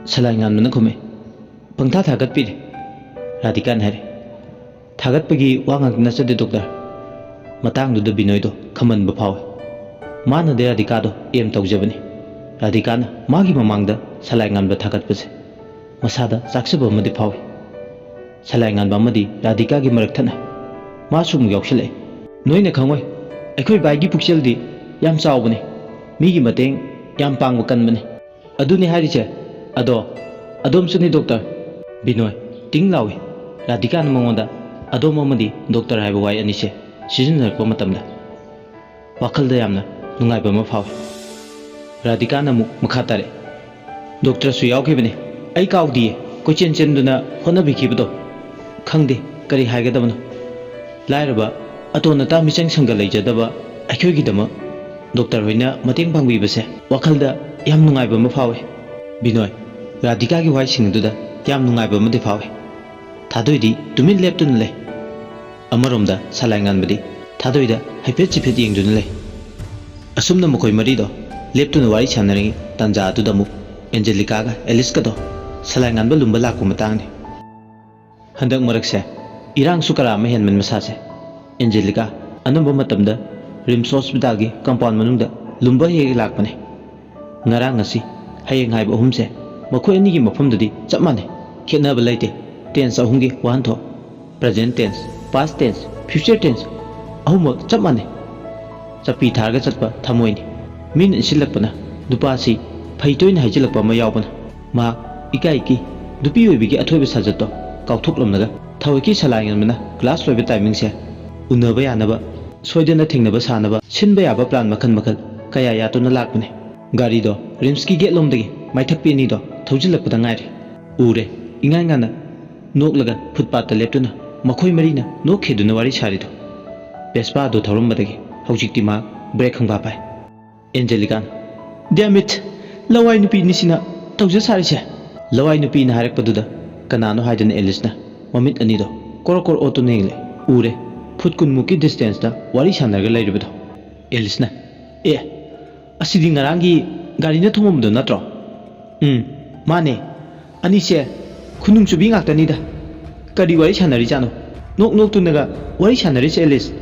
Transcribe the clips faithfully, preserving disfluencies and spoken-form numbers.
ꯁꯂꯥꯏ ꯉꯥꯟꯕꯅ ꯈꯨꯝꯃꯦ, "ꯄꯪꯊꯥ ꯊꯥꯒꯠꯄꯤꯔꯦ", ꯔꯥꯙꯤꯀꯥꯅ ꯍꯥꯏꯔꯦ꯫ "ꯊꯥꯒꯠꯄꯒꯤ ꯋꯥ ꯉꯥꯛꯇ ꯅꯠꯆꯗꯦ ꯗꯣꯛꯇꯔ"꯫ ꯃꯇꯥꯡꯗꯨꯗ ꯕꯤꯅꯣꯏꯗꯣ ꯈꯝꯕꯟꯕ ꯐꯥꯎꯏ꯫ ꯃꯥꯅꯗꯤ ꯔꯥꯙꯤꯀꯥꯗꯣ ꯑꯦꯝ ꯇꯧꯖꯕꯅꯤ꯫ ꯔꯥꯙꯤꯀꯥꯅ ꯃꯥꯒꯤ ꯃꯃꯥꯡꯗ ꯁꯂꯥꯏ ꯉꯥꯟꯕ ꯊꯥꯒꯠꯄꯁꯦ ꯃꯁꯥꯗ ꯆꯥꯛꯆꯕ ꯑꯃꯗꯤ ꯐꯥꯎꯏ꯫ ꯁꯂꯥꯏ ꯉꯥꯟꯕ ꯑꯃꯗꯤ ꯔꯥꯙꯤꯀꯥꯒꯤ ꯃꯔꯛ ꯊꯠꯅ ꯃꯥꯁꯨ ꯑꯃꯨꯛ ꯌꯥꯎꯁꯤꯜꯂꯛꯑꯦ꯫ "ꯅꯣꯏꯅ ꯈꯪꯉꯣꯏ, ꯑꯩꯈꯣꯏ ꯚꯥꯏꯒꯤ ꯄꯨꯛꯆꯦꯜꯗꯤ ꯌꯥꯝ ꯆꯥꯎꯕꯅꯤ, ꯃꯤꯒꯤ ꯃꯇꯦꯡ ꯌꯥꯝ ꯄꯥꯡꯕ ꯀꯟꯕꯅꯤ"꯫ "ꯑꯗꯨꯅꯤ ꯍꯥꯏꯔꯤꯁꯦ꯫ ꯑꯗꯣ ꯑꯗꯣꯝꯁꯨꯅꯤ ꯗꯣꯛꯇꯔ"꯫ ꯕꯤꯅꯣꯏ ꯇꯤꯡ ꯂꯥꯎꯏ꯫ ꯔꯥꯙꯤꯀꯥꯅ ꯃꯉꯣꯟꯗ "ꯑꯗꯣꯝ" ꯑꯃꯗꯤ "ꯗꯣꯛꯇꯔ" ꯍꯥꯏꯕ ꯋꯥꯍꯩ ꯑꯅꯤꯁꯦ ꯁꯤꯖꯤꯟꯅꯔꯛꯄ ꯃꯇꯝꯗ ꯋꯥꯈꯜꯗ ꯌꯥꯝꯅ ꯅꯨꯡꯉꯥꯏꯕ ꯑꯃ ꯐꯥꯎꯏ꯫ ꯔꯥꯙꯤꯀꯥꯅ ꯑꯃꯨꯛ ꯃꯈꯥ ꯇꯥꯔꯛꯏ, "ꯗꯣꯛꯇꯔꯁꯨ ꯌꯥꯎꯈꯤꯕꯅꯤ꯫ ꯑꯩ ꯀꯥꯎꯗꯤꯌꯦ, ꯀꯣꯏꯆꯦꯟ ꯆꯦꯟꯗꯨꯅ ꯍꯣꯠꯅꯕꯤꯈꯤꯕꯗꯣ꯫ ꯈꯪꯗꯦ ꯀꯔꯤ ꯍꯥꯏꯒꯗꯕꯅꯣ꯫ ꯂꯥꯏꯔꯕ ꯑꯇꯣꯟ ꯑꯇꯥ ꯃꯤꯆꯪ ꯁꯪꯒ ꯂꯩꯖꯗꯕ ꯑꯩꯈꯣꯏꯒꯤꯗꯃꯛ ꯗꯣꯛꯇꯔ ꯍꯣꯏꯅ ꯃꯇꯦꯡ ꯄꯥꯡꯕꯤꯕꯁꯦ ꯋꯥꯈꯜꯗ ꯌꯥꯝ ꯅꯨꯡꯉꯥꯏꯕ ꯑꯃ ꯐꯥꯎꯏ"꯫ ꯕꯤꯅꯣꯏ ꯔꯥꯙꯤꯀꯥꯒꯤ ꯋꯥꯍꯩꯁꯤꯡ ꯑꯗꯨꯗ ꯌꯥꯝ ꯅꯨꯡꯉꯥꯏꯕ ꯑꯃꯗꯤ ꯐꯥꯎꯏ꯫ ꯊꯥꯗꯣꯏꯗꯤ ꯇꯨꯃꯤꯟ ꯂꯦꯞꯇꯨꯅ ꯂꯩ꯫ ꯑꯃꯔꯣꯝꯗ ꯁꯂꯥꯏ ꯉꯥꯟꯕꯗꯤ ꯊꯥꯗꯣꯏꯗ ꯍꯥꯏꯐꯦꯠ ꯆꯤꯐꯦꯠ ꯌꯦꯡꯗꯨꯅ ꯂꯩ꯫ ꯑꯁꯨꯝꯅ ꯃꯈꯣꯏ ꯃꯔꯤꯗꯣ ꯂꯦꯞꯇꯨꯅ ꯋꯥꯔꯤ ꯁꯥꯟꯅꯔꯤꯉꯩ ꯇꯥꯟꯖꯥ ꯑꯗꯨꯗ ꯑꯃꯨꯛ ꯑꯦꯟꯖꯦꯂꯤꯀꯥꯒ ꯑꯦꯂꯤꯁꯀꯗꯣ ꯁꯂꯥꯏ ꯉꯥꯟꯕ ꯂꯨꯝꯕ ꯂꯥꯛꯄ ꯃꯇꯥꯡꯅꯤ꯫ ꯍꯟꯗꯛ ꯃꯔꯛꯁꯦ ꯏꯔꯥꯡꯁꯨ ꯀꯔꯥ ꯑꯃ ꯍꯦꯟꯕꯅꯤ ꯃꯁꯥꯁꯦ꯫ ꯑꯦꯟꯖꯦꯂꯤꯀꯥ ꯑꯅꯝꯕ ꯃꯇꯝꯗ ꯔꯤꯝꯁ ꯍꯣꯁꯄꯤꯇꯥꯜꯒꯤ ꯀꯝꯄꯥꯎꯟ ꯃꯅꯨꯡꯗ ꯂꯨꯝꯕ ꯍꯦꯛ ꯍꯦꯛ ꯂꯥꯛꯄꯅꯦ꯫ ꯉꯔꯥꯡ, ꯉꯁꯤ, ꯍꯌꯦꯡ ꯍꯥꯏꯕ ꯑꯍꯨꯝꯁꯦ ꯃꯈꯣꯏ ꯑꯅꯤꯒꯤ ꯃꯐꯝꯗꯗꯤ ꯆꯞ ꯃꯥꯟꯅꯩ꯫ ꯈꯦꯠꯅꯕ ꯂꯩꯇꯦ꯫ ꯇꯦꯟꯁ ꯑꯍꯨꯝꯒꯤ ꯋꯥꯍꯟꯊꯣꯛ: present tense, past tense, future tense, ꯑꯍꯨꯝꯃꯛ ꯆꯞ ꯃꯥꯟꯅꯩ꯫ ꯆꯞꯄꯤ ꯊꯥꯔꯒ ꯆꯠꯄ ꯊꯃꯣꯏꯅꯤ꯫ ꯃꯤꯅ ꯏꯟꯁꯤꯜꯂꯛꯄꯅ ꯅꯨꯄꯥꯁꯤ ꯐꯩ ꯇꯣꯏꯅ ꯍꯥꯏꯖꯤꯜꯂꯛꯄ ꯑꯃ ꯌꯥꯎꯕꯅ ꯃꯍꯥꯛ ꯏꯀꯥꯏ ꯀꯤ ꯅꯨꯄꯤ ꯑꯣꯏꯕꯒꯤ ꯑꯊꯣꯏꯕ ꯁꯥꯖꯠꯇꯣ ꯀꯥꯎꯊꯣꯛꯂꯝꯂꯒ ꯊꯋꯥꯏꯒꯤ ꯁꯂꯥꯏ ꯉꯟꯕꯅ ꯀ꯭ꯂꯥꯁ ꯂꯣꯏꯕ ꯇꯥꯏꯃꯤꯡꯁꯦ ꯎꯅꯕ ꯌꯥꯅꯕ, ꯁꯣꯏꯗꯅ ꯊꯦꯡꯅꯕ ꯁꯥꯅꯕ ꯁꯤꯟꯕ ꯌꯥꯕ ꯄ꯭ꯂꯥꯟ ꯃꯈꯜ ꯃꯈꯜ ꯀꯌꯥ ꯌꯥꯠꯇꯨꯅ ꯂꯥꯛꯄꯅꯤ꯫ ꯒꯥꯔꯤꯗꯣ ꯔꯤꯝꯁꯀꯤ ꯒꯦꯠ ꯂꯣꯝꯗꯒꯤ ꯃꯥꯏꯊꯛꯄꯤ ꯑꯅꯤꯗꯣ ꯊꯧꯖꯤꯜꯂꯛꯄꯗ ꯉꯥꯏꯔꯤ꯫ ꯎꯔꯦ, ꯏꯉꯥꯏ ꯉꯥꯅ ꯅꯣꯛꯂꯒ ꯐꯨꯠꯄꯥꯠꯇ ꯂꯦꯞꯇꯨꯅ ꯃꯈꯣꯏ ꯃꯔꯤꯅ ꯅꯣꯛꯈꯤꯗꯨꯅ ꯋꯥꯔꯤ ꯁꯥꯔꯤꯗꯣ꯫ ꯕꯦꯁꯄꯥ ꯑꯗꯨ ꯊꯧꯔꯝꯕꯗꯒꯤ ꯍꯧꯖꯤꯛꯇꯤ ꯃꯍꯥꯛ ꯕ꯭ꯔꯦꯛ ꯈꯪꯐꯥ ꯐꯥꯏ꯫ ꯑꯦꯟꯖꯦꯂꯤꯀꯥꯅ, "Damn it! ꯂꯋꯥꯏ ꯅꯨꯄꯤꯅꯤꯁꯤꯅ ꯇꯧꯖ ꯁꯥꯔꯤꯁꯦ!" ꯂꯋꯥꯏ ꯅꯨꯄꯤꯅ ꯍꯥꯏꯔꯛꯄꯗꯨꯗ ꯀꯅꯥꯅꯣ ꯍꯥꯏꯗꯨꯅ ꯑꯦꯂꯤꯁꯅ ꯃꯃꯤꯠ ꯑꯅꯤꯗꯣ ꯀꯣꯔꯣ ꯀꯣꯔꯣ ꯑꯣꯠꯇꯨꯅ ꯌꯦꯡꯂꯦ꯫ ꯎꯔꯦ, ꯐꯨꯠ ꯀꯨꯟꯃꯨꯛꯀꯤ ꯗꯤꯁꯇꯦꯟꯁꯇ ꯋꯥꯔꯤ ꯁꯥꯟꯅꯔꯒ ꯂꯩꯔꯤꯕꯗꯣ꯫ ꯑꯦꯂꯤꯁꯅ, "ꯑꯦ, ꯑꯁꯤꯗꯤ ꯉꯔꯥꯡꯒꯤ ꯒꯥꯔꯤꯅ ꯊꯣꯝꯃꯝꯕꯗꯣ ꯅꯠꯇ꯭ꯔꯣ?" "ꯎꯝ, ꯃꯥꯅꯦ, ꯑꯅꯤꯁꯦ ꯈꯨꯅꯨꯡ ꯆꯨꯕꯤ ꯉꯥꯛꯇꯅꯤꯗ꯫ ꯀꯔꯤ ꯋꯥꯔꯤ ꯁꯥꯟꯅꯔꯤꯖꯥꯠꯅꯣ? ꯅꯣꯛ ꯅꯣꯛꯇꯨꯅꯒ ꯋꯥꯔꯤ ꯁꯥꯟꯅꯔꯤꯁꯦ ꯑꯦꯂꯤꯁ꯫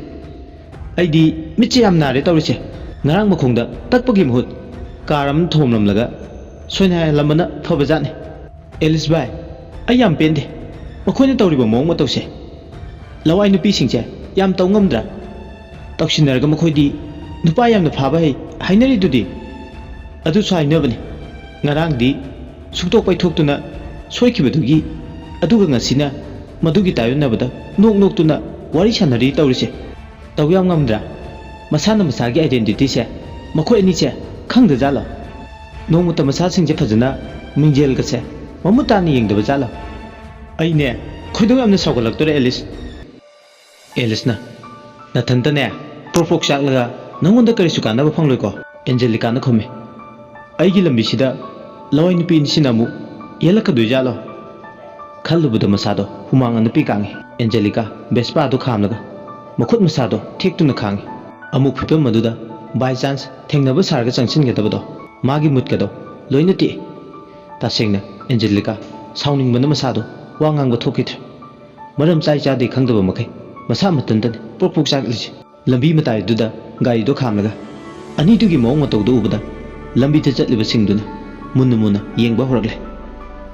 ꯑꯩꯗꯤ ꯃꯤꯠꯁꯦ ꯌꯥꯝ ꯅꯥꯔꯦ ꯇꯧꯔꯤꯁꯦ꯫ ꯉꯔꯥꯡ ꯃꯈꯣꯡꯗ ꯇꯛꯄꯒꯤ ꯃꯍꯨꯠ ꯀꯥꯔ ꯑꯃ ꯊꯣꯝꯂꯝꯂꯒ ꯁꯣꯏꯅꯥꯏꯍꯜꯂꯝꯕꯅ ꯐꯕꯖꯥꯠꯅꯤ꯫ ꯑꯦꯂꯤꯁ ꯚꯥꯏ, ꯑꯩ ꯌꯥꯝ ꯄꯦꯟꯗꯦ ꯃꯈꯣꯏꯅ ꯇꯧꯔꯤꯕ ꯃꯑꯣꯡ ꯃꯇꯧꯁꯦ꯫ ꯂꯋꯥꯏ ꯅꯨꯄꯤꯁꯤꯡꯁꯦ ꯌꯥꯝ ꯇꯧ ꯉꯝꯗ꯭ꯔꯥ? ꯇꯧꯁꯤꯟꯅꯔꯒ ꯃꯈꯣꯏꯗꯤ ꯅꯨꯄꯥ ꯌꯥꯝꯅ ꯐꯥꯕ ꯍꯩ ꯍꯥꯏꯅꯔꯤꯗꯨꯗꯤ꯫ ꯑꯗꯨꯁꯨ ꯍꯥꯏꯅꯕꯅꯤ꯫ ꯉꯔꯥꯡꯗꯤ ꯁꯨꯛꯇꯣꯛ ꯄꯩꯊꯣꯛꯇꯨꯅ ꯁꯣꯏꯈꯤꯕꯗꯨꯒꯤ, ꯑꯗꯨꯒ ꯉꯁꯤꯅ ꯃꯗꯨꯒꯤ ꯇꯥꯏꯌꯣꯟꯅꯕꯗ ꯅꯣꯛ ꯅꯣꯛꯇꯨꯅ ꯋꯥꯔꯤ ꯁꯥꯟꯅꯔꯤ ꯇꯧꯔꯤꯁꯦ꯫ ꯇꯧ ꯌꯥꯝ ꯉꯝꯗ꯭ꯔꯥ? ꯃꯁꯥꯅ ꯃꯁꯥꯒꯤ ꯑꯥꯏꯗꯦꯟꯇꯤꯇꯤꯁꯦ ꯃꯈꯣꯏ ꯑꯅꯤꯁꯦ ꯈꯪꯗꯖꯥꯠꯂꯣ? ꯅꯣꯡꯃꯇ ꯃꯁꯥꯁꯤꯡꯁꯦ ꯐꯖꯅ ꯃꯤꯡꯖꯦꯜꯒꯁꯦ ꯃꯃꯨꯠ ꯇꯥꯅ ꯌꯦꯡꯗꯕ ꯖꯥꯠꯂꯣ? ꯑꯩꯅꯦ ꯈꯣꯏꯗꯧ ꯌꯥꯝꯅ ꯁꯥꯎꯒꯠꯂꯛꯇꯣꯔꯦ ꯑꯦꯂꯤꯁ꯫ ꯑꯦꯂꯤꯁꯅ, "ꯅꯊꯟꯇꯅꯦ ꯄ꯭ꯔꯣꯛ ꯄ꯭ꯔꯣꯛ ꯆꯥꯛꯂꯒ ꯅꯪꯉꯣꯟꯗ ꯀꯔꯤꯁꯨ ꯀꯥꯟꯅꯕ ꯐꯪꯂꯣꯏꯀꯣ?" ꯑꯦꯟꯖꯦꯂꯤꯀꯥꯅ ꯈꯨꯝꯃꯤ꯫ "ꯑꯩꯒꯤ ꯂꯝꯕꯤꯁꯤꯗ ꯂꯋꯥꯏ ꯅꯨꯄꯤ ꯑꯅꯤꯁꯤꯅ ꯑꯃꯨꯛ ꯌꯦꯜꯂꯛꯀꯗꯣꯏꯖꯥꯠꯂꯣ?" ꯈꯜꯂꯨꯕꯗ ꯃꯁꯥꯗꯣ ꯍꯨꯃꯥꯡ ꯑꯅꯞꯄꯤ ꯀꯥꯡꯉꯤ꯫ ꯑꯦꯟꯖꯦꯂꯤꯀꯥ ꯚꯦꯁꯄꯥꯗꯣ ꯈꯥꯝꯂꯒ ꯃꯈꯨꯠ ꯃꯁꯥꯗꯣ ꯊꯦꯛꯇꯨꯅ ꯈꯥꯡꯉꯤ꯫ ꯑꯃꯨꯛ ꯐꯤꯚꯝ ꯑꯗꯨꯗ ꯕꯥꯏ ꯆꯥꯟꯁ ꯊꯦꯡꯅꯕ ꯁꯥꯔꯒ ꯆꯪꯁꯤꯟꯒꯗꯕꯗꯣ, ꯃꯥꯒꯤ ꯃꯨꯠꯀꯗꯣ ꯂꯣꯏꯅ ꯇꯦꯛꯏ꯫ ꯇꯁꯦꯡꯅ ꯑꯦꯟꯖꯦꯂꯤꯀꯥ ꯁꯥꯎꯅꯤꯡꯕꯅ ꯃꯁꯥꯗꯣ ꯋꯥ ꯉꯥꯡꯕ ꯊꯣꯛꯈꯤꯗ꯭ꯔꯦ꯫ ꯃꯔꯝ ꯆꯥꯏ ꯆꯥꯗꯦ ꯈꯪꯗꯕ ꯃꯈꯩ ꯃꯁꯥ ꯃꯊꯟꯇꯅꯤ ꯄ꯭ꯔꯣꯛ ꯄ꯭ꯔꯣꯛ ꯆꯥꯛꯂꯤꯁꯦ꯫ ꯂꯝꯕꯤ ꯃꯇꯥꯏꯗꯨꯗ ꯒꯥꯔꯤꯗꯣ ꯈꯥꯝꯂꯒ ꯑꯅꯤꯗꯨꯒꯤ ꯃꯑꯣꯡ ꯃꯇꯧꯗꯨ ꯎꯕꯗ ꯂꯝꯕꯤꯗ ꯆꯠꯂꯤꯕꯁꯤꯡꯗꯨꯅ ꯃꯨꯟꯅ ꯃꯨꯟꯅ ꯌꯦꯡꯕ ꯍꯧꯔꯛꯂꯦ꯫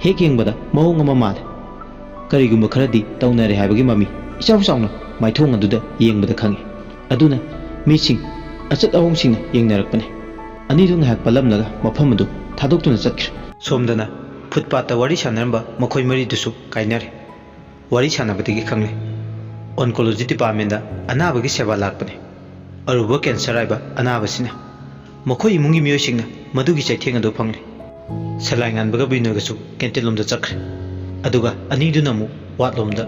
ꯍꯦꯛ ꯌꯦꯡꯕꯗ ꯃꯑꯣꯡ ꯑꯃ ꯃꯥꯜꯂꯦ꯫ ꯀꯔꯤꯒꯨꯝꯕ ꯈꯔꯗꯤ ꯇꯧꯅꯔꯦ ꯍꯥꯏꯕꯒꯤ ꯃꯃꯤ ꯏꯆꯥꯎ ꯆꯥꯎꯅ ꯃꯥꯏꯊꯣꯡ ꯑꯗꯨꯗ ꯌꯦꯡꯕꯗ ꯈꯪꯉꯤ꯫ ꯑꯗꯨꯅ ꯃꯤꯁꯤꯡ ꯑꯆꯠ ꯑꯋꯣꯡꯁꯤꯡꯅ ꯌꯦꯡꯅꯔꯛꯄꯅꯤ꯫ ꯑꯅꯤꯗꯨ ꯉꯥꯏꯍꯥꯛ ꯄꯜꯂꯝꯂꯒ ꯃꯐꯝ ꯑꯗꯨ ꯊꯥꯗꯣꯛꯇꯨꯅ ꯆꯠꯈ꯭ꯔꯦ꯫ ꯁꯣꯝꯗꯅ ꯐꯨꯠꯄꯥꯠꯇ ꯋꯥꯔꯤ ꯁꯥꯟꯅꯔꯝꯕ ꯃꯈꯣꯏ ꯃꯔꯤꯗꯨꯁꯨ ꯀꯥꯏꯅꯔꯦ꯫ ꯋꯥꯔꯤ ꯁꯥꯟꯅꯕꯗꯒꯤ ꯈꯪꯂꯦ, ꯑꯣꯟꯀꯣꯂꯣꯖꯤ ꯗꯤꯄꯥꯔꯠꯃꯦꯟꯗ ꯑꯅꯥꯕꯒꯤ ꯁꯦꯕꯥ ꯂꯥꯛꯄꯅꯤ꯫ ꯑꯔꯨꯕ ꯀꯦꯟꯁꯔ ꯍꯥꯏꯕ ꯑꯅꯥꯕꯁꯤꯅ꯫ ꯃꯈꯣꯏ ꯏꯃꯨꯡꯒꯤ ꯃꯤꯑꯣꯏꯁꯤꯡꯅ ꯃꯗꯨꯒꯤ ꯆꯩꯊꯦꯡ ꯑꯗꯨ ꯐꯪꯂꯤ꯫ ꯁꯂꯥꯏ ꯉꯥꯟꯕꯒ ꯕꯤꯅꯣꯏꯒꯁꯨ ꯀꯦꯟꯇꯤꯟꯂꯣꯝꯗ ꯆꯠꯈ꯭ꯔꯦ꯫ ꯑꯗꯨꯒ ꯑꯅꯤꯗꯨꯅ ꯑꯃꯨꯛ ꯋꯥꯠꯂꯣꯝꯗ꯫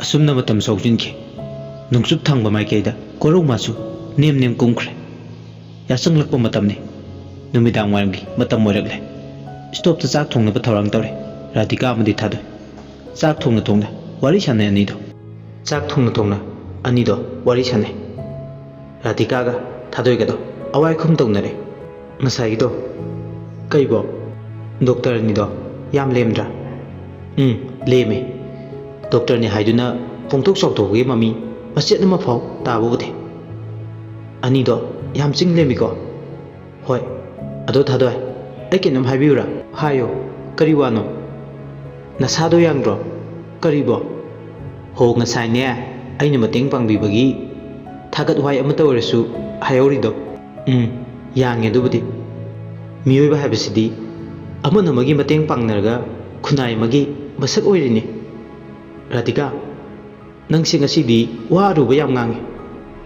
ꯑꯁꯨꯝꯅ ꯃꯇꯝ ꯁꯧꯖꯤꯟꯈꯤ꯫ ꯅꯣꯡꯆꯨꯞ ꯊꯪꯕ ꯃꯥꯏꯀꯩꯗ ꯀꯣꯔꯧꯃꯥꯁꯨ ꯅꯦꯝ ꯅꯦꯝ ꯀꯨꯝꯈ꯭ꯔꯦ꯫ ꯌꯥꯆꯪꯂꯛꯄ ꯃꯇꯝꯅꯤ꯫ ꯅꯨꯃꯤꯗꯥꯡ ꯋꯥꯏꯔꯝꯒꯤ ꯃꯇꯝ ꯑꯣꯏꯔꯛꯂꯦ꯫ ꯁ꯭ꯇꯣꯞꯇ ꯆꯥꯛ ꯊꯣꯡꯅꯕ ꯊꯧꯔꯥꯡ ꯇꯧꯔꯦ꯫ ꯔꯥꯙꯤꯀꯥ ꯑꯃꯗꯤ ꯊꯥꯗꯣꯏ꯫ ꯆꯥꯛ ꯊꯣꯡꯅ ꯊꯣꯡꯅ ꯋꯥꯔꯤ ꯁꯥꯟꯅꯩ ꯑꯅꯤꯗꯣ꯫ ꯆꯥꯛ ꯊꯣꯡꯅ ꯊꯣꯡꯅ ꯑꯅꯤꯗꯣ ꯋꯥꯔꯤ ꯁꯥꯟꯅꯩ꯫ ꯔꯥꯙꯤꯀꯥꯒ ꯊꯥꯗꯣꯏꯒꯗꯣ ꯑꯋꯥꯏꯈꯨꯝ ꯇꯧꯅꯔꯦ꯫ ꯉꯁꯥꯏꯒꯤꯗꯣ ꯀꯩꯕꯣ? ꯗꯣꯛꯇꯔ ꯑꯅꯤꯗꯣ ꯌꯥꯝ ꯂꯦꯝꯗ꯭ꯔꯥ? ꯎꯝ, ꯂꯦꯝꯃꯦ꯫ ꯗꯣꯛꯇꯔꯅꯤ ꯍꯥꯏꯗꯨꯅ ꯐꯣꯡꯗꯣꯛ ꯆꯥꯎꯊꯣꯛꯄꯒꯤ ꯃꯃꯤ ꯃꯆꯦꯠ ꯑꯃ ꯐꯥꯎ ꯇꯥꯕ ꯎꯗꯦ꯫ ꯑꯅꯤꯗꯣ ꯌꯥꯝ ꯆꯤꯡ ꯂꯦꯝꯃꯤꯀꯣ꯫ ꯍꯣꯏ, ꯑꯗꯣ ꯊꯥꯗꯣꯏ, ꯑꯩ ꯀꯩꯅꯣꯝ ꯍꯥꯏꯕꯤꯌꯨꯔꯥ? ꯍꯥꯏꯌꯣ, ꯀꯔꯤ ꯋꯥꯅꯣ? ꯅꯁꯥꯗꯣ ꯌꯥꯡꯗ꯭ꯔꯣ? ꯀꯔꯤꯕꯣ? ꯍꯣ, ꯉꯁꯥꯏꯅꯦ, ꯑꯩꯅ ꯃꯇꯦꯡ ꯄꯥꯡꯕꯤꯕꯒꯤ ꯊꯥꯒꯠ ꯋꯥꯍꯩ ꯑꯃꯇ ꯑꯣꯏꯔꯁꯨ ꯍꯥꯏꯍꯧꯔꯤꯗꯣ꯫ ꯎꯝ, ꯌꯥꯡꯉꯦ ꯑꯗꯨꯕꯨꯗꯤ꯫ ꯃꯤꯑꯣꯏꯕ ꯍꯥꯏꯕꯁꯤꯗꯤ ꯑꯃꯅ ꯑꯃꯒꯤ ꯃꯇꯦꯡ ꯄꯥꯡꯅꯔꯒ ꯈꯨꯟꯅꯥꯏ ꯑꯃꯒꯤ ꯃꯁꯛ ꯑꯣꯏꯔꯤꯅꯤ꯫ ꯔꯥꯙꯤꯀꯥ, ꯅꯪꯁꯦ ꯉꯁꯤꯗꯤ ꯋꯥ ꯑꯔꯨꯕ ꯌꯥꯝ ꯉꯥꯡꯉꯤ꯫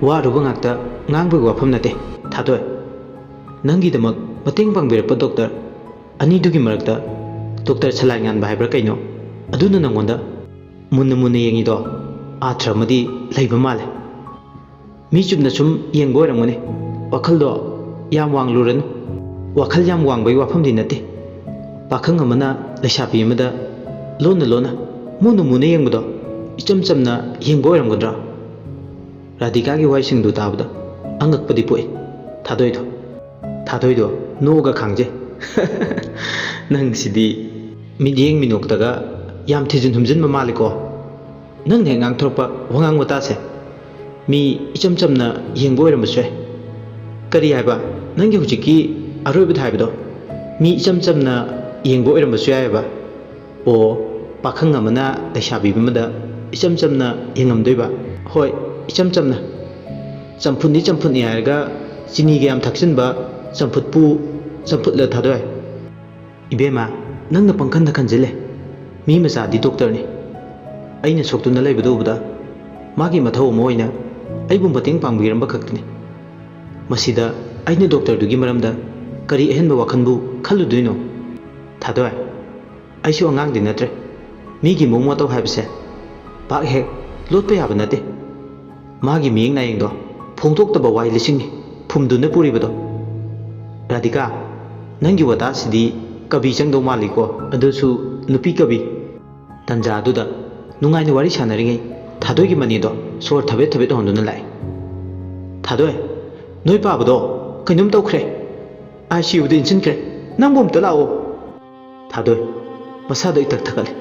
ꯋꯥ ꯑꯔꯨꯕ ꯉꯥꯛꯇ ꯉꯥꯡꯕꯒꯤ ꯋꯥꯐꯝ ꯅꯠꯇꯦ꯫ ꯊꯥꯗꯣꯏ, ꯅꯪꯒꯤꯗꯃꯛ ꯃꯇꯦꯡ ꯄꯥꯡꯕꯤꯔꯛꯄ ꯗꯣꯛꯇꯔ ꯑꯅꯤꯗꯨꯒꯤ ꯃꯔꯛꯇ ꯗꯣꯛꯇꯔ ꯁꯂꯥꯏ ꯉꯥꯟꯕ ꯍꯥꯏꯕ꯭ꯔꯥ ꯀꯩꯅꯣ, ꯑꯗꯨꯅ ꯅꯪꯉꯣꯟꯗ ꯃꯨꯟꯅ ꯃꯨꯟꯅ ꯌꯦꯡꯉꯤꯗꯣ ꯑꯥꯊ꯭ꯔ ꯑꯃꯗꯤ ꯂꯩꯕ ꯃꯥꯜꯂꯦ꯫ ꯃꯤ ꯆꯨꯝꯅ ꯁꯨꯝ ꯌꯦꯡꯕ ꯑꯣꯏꯔꯝꯒꯅꯤ꯫ ꯋꯥꯈꯜꯗꯣ ꯌꯥꯝ ꯋꯥꯡꯂꯨꯔꯅꯨ꯫ ꯋꯥꯈꯜ ꯌꯥꯝ ꯋꯥꯡꯕꯒꯤ ꯋꯥꯐꯝꯗꯤ ꯅꯠꯇꯦ꯫ ꯄꯥꯈꯪ ꯑꯃꯅ ꯂꯩꯁꯥꯕꯤ ꯑꯃꯗ ꯂꯣꯟꯅ ꯂꯣꯟꯅ ꯃꯨꯅ ꯃꯨꯅ ꯌꯦꯡꯕꯗꯣ ꯏꯆꯝ ꯆꯝꯅ ꯌꯦꯡꯕ ꯑꯣꯏꯔꯝꯒꯗ꯭ꯔꯥ? ꯔꯥꯙꯤꯀꯥꯒꯤ ꯋꯥꯍꯩꯁꯤꯡꯗꯨ ꯇꯥꯕꯗ ꯑꯉꯛꯄꯗꯤ ꯄꯣꯛꯏ꯫ ꯊꯥꯗꯣꯏꯗꯣ, ꯊꯥꯗꯣꯏꯗꯣ ꯅꯣꯛꯑꯒ ꯈꯥꯡꯖꯩ꯫ ꯅꯪꯁꯤꯗꯤ ꯃꯤꯠꯌꯦꯡ ꯃꯤꯅꯣꯛꯇꯒ ꯌꯥꯝ ꯊꯤꯖꯤꯟ ꯍꯨꯝꯖꯤꯟꯕ ꯃꯥꯜꯂꯤꯀꯣ꯫ ꯅꯪꯅ ꯍꯦꯛ ꯉꯥꯡꯊꯣꯔꯛꯄ ꯋꯥꯉꯥꯡ ꯋꯥꯇꯥꯁꯦ ꯃꯤ ꯏꯆꯝ ꯆꯝꯅ ꯌꯦꯡꯕ ꯑꯣꯏꯔꯝꯕꯁꯨ ꯌꯥꯏ꯫ ꯀꯔꯤ ꯍꯥꯏꯕ? ꯅꯪꯒꯤ ꯍꯧꯖꯤꯛꯀꯤ ꯑꯔꯣꯏꯕꯗ ꯍꯥꯏꯕꯗꯣ ꯃꯤ ꯏꯆꯝ ꯆꯝꯅ ꯌꯦꯡꯕ ꯑꯣꯏꯔꯝꯕꯁꯨ ꯌꯥꯏꯑꯕ꯫ ꯑꯣ, ꯄꯥꯈꯪ ꯑꯃꯅ ꯂꯩꯁꯥꯕꯤ ꯑꯃꯗ ꯏꯆꯝ ꯆꯝꯅ ꯌꯦꯡꯉꯝꯗꯣꯏꯕ? ꯍꯣꯏ, ꯏꯆꯝ ꯆꯝꯅ꯫ ꯆꯝꯐꯨꯠꯅꯤ ꯆꯝꯐꯨꯠꯅꯤ ꯍꯥꯏꯔꯒ ꯆꯤꯅꯤꯒ ꯌꯥꯝ ꯊꯛꯆꯤꯟꯕ ꯆꯝꯐꯨꯠꯄꯨ ꯆꯝꯐꯨꯠꯂ ꯊꯥꯗꯣꯏ? ꯏꯕꯦꯝꯃ, ꯅꯪꯅ ꯄꯪꯈꯟꯗ ꯈꯟꯖꯤꯜꯂꯦ꯫ ꯃꯤ ꯃꯆꯥꯗꯤ ꯗꯣꯛꯇꯔꯅꯤ꯫ ꯑꯩꯅ ꯁꯣꯛꯇꯨꯅ ꯂꯩꯕꯗꯨ ꯎꯕꯗ ꯃꯥꯒꯤ ꯃꯊꯧ ꯑꯃ ꯑꯣꯏꯅ ꯑꯩꯕꯨ ꯃꯇꯦꯡ ꯄꯥꯡꯕꯤꯔꯝꯕ ꯈꯛꯇꯅꯤ꯫ ꯃꯁꯤꯗ ꯑꯩꯅ ꯗꯣꯛꯇꯔꯗꯨꯒꯤ ꯃꯔꯝꯗ ꯀꯔꯤ ꯑꯍꯦꯟꯕ ꯋꯥꯈꯜꯕꯨ ꯈꯜꯂꯨꯗꯣꯏꯅꯣ? ꯊꯥꯗꯣꯏ, ꯑꯩꯁꯨ ꯑꯉꯥꯡꯗꯤ ꯅꯠꯇ꯭ꯔꯦ꯫ ꯃꯤꯒꯤ ꯃꯑꯣꯡ ꯃꯇꯧ ꯍꯥꯏꯕꯁꯦ ꯄꯥꯛ ꯍꯦꯛ ꯂꯣꯠꯄ ꯌꯥꯕ ꯅꯠꯇꯦ꯫ ꯃꯥꯒꯤ ꯃꯤꯌꯦꯡ ꯅꯥꯌꯦꯡꯗꯣ ꯐꯣꯡꯗꯣꯛꯇꯕ ꯋꯥꯍꯩ ꯂꯤꯁꯤꯡꯅꯤ ꯐꯨꯝꯗꯨꯅ ꯄꯨꯔꯤꯕꯗꯣ꯫ ꯔꯥꯙꯤꯀꯥ, ꯅꯪꯒꯤ ꯋꯥꯇꯥꯁꯤꯗꯤ ꯀꯕꯤ ꯆꯪꯗꯧ ꯃꯥꯜꯂꯤꯀꯣ, ꯑꯗꯨꯁꯨ ꯅꯨꯄꯤ ꯀꯕꯤ꯫ ꯇꯟꯖꯥ ꯑꯗꯨꯗ ꯅꯨꯡꯉꯥꯏꯅ ꯋꯥꯔꯤ ꯁꯥꯟꯅꯔꯤꯉꯩ ꯊꯥꯗꯣꯏꯒꯤ ꯃꯅꯦꯗꯣ ꯁꯣꯔ ꯊꯕꯦꯠ ꯊꯕꯦꯠ ꯍꯣꯟꯗꯨꯅ ꯂꯥꯛꯑꯦ꯫ ꯊꯥꯗꯣꯏ, ꯅꯣꯏ ꯄꯥꯕꯗꯣ ꯀꯩꯅꯣꯝ ꯇꯧꯈ꯭ꯔꯦ꯫ ꯑꯥꯏ ꯁꯤ ꯌꯨꯗ ꯏꯟꯁꯤꯟꯈ꯭ꯔꯦ꯫ ꯅꯪꯕꯨ ꯑꯝꯇ ꯂꯥꯛꯑꯣ꯫ ꯊꯥꯗꯣꯏ, ꯃꯁꯥꯗꯣ ꯏꯊꯛ ꯊꯛꯀꯠꯂꯦ꯫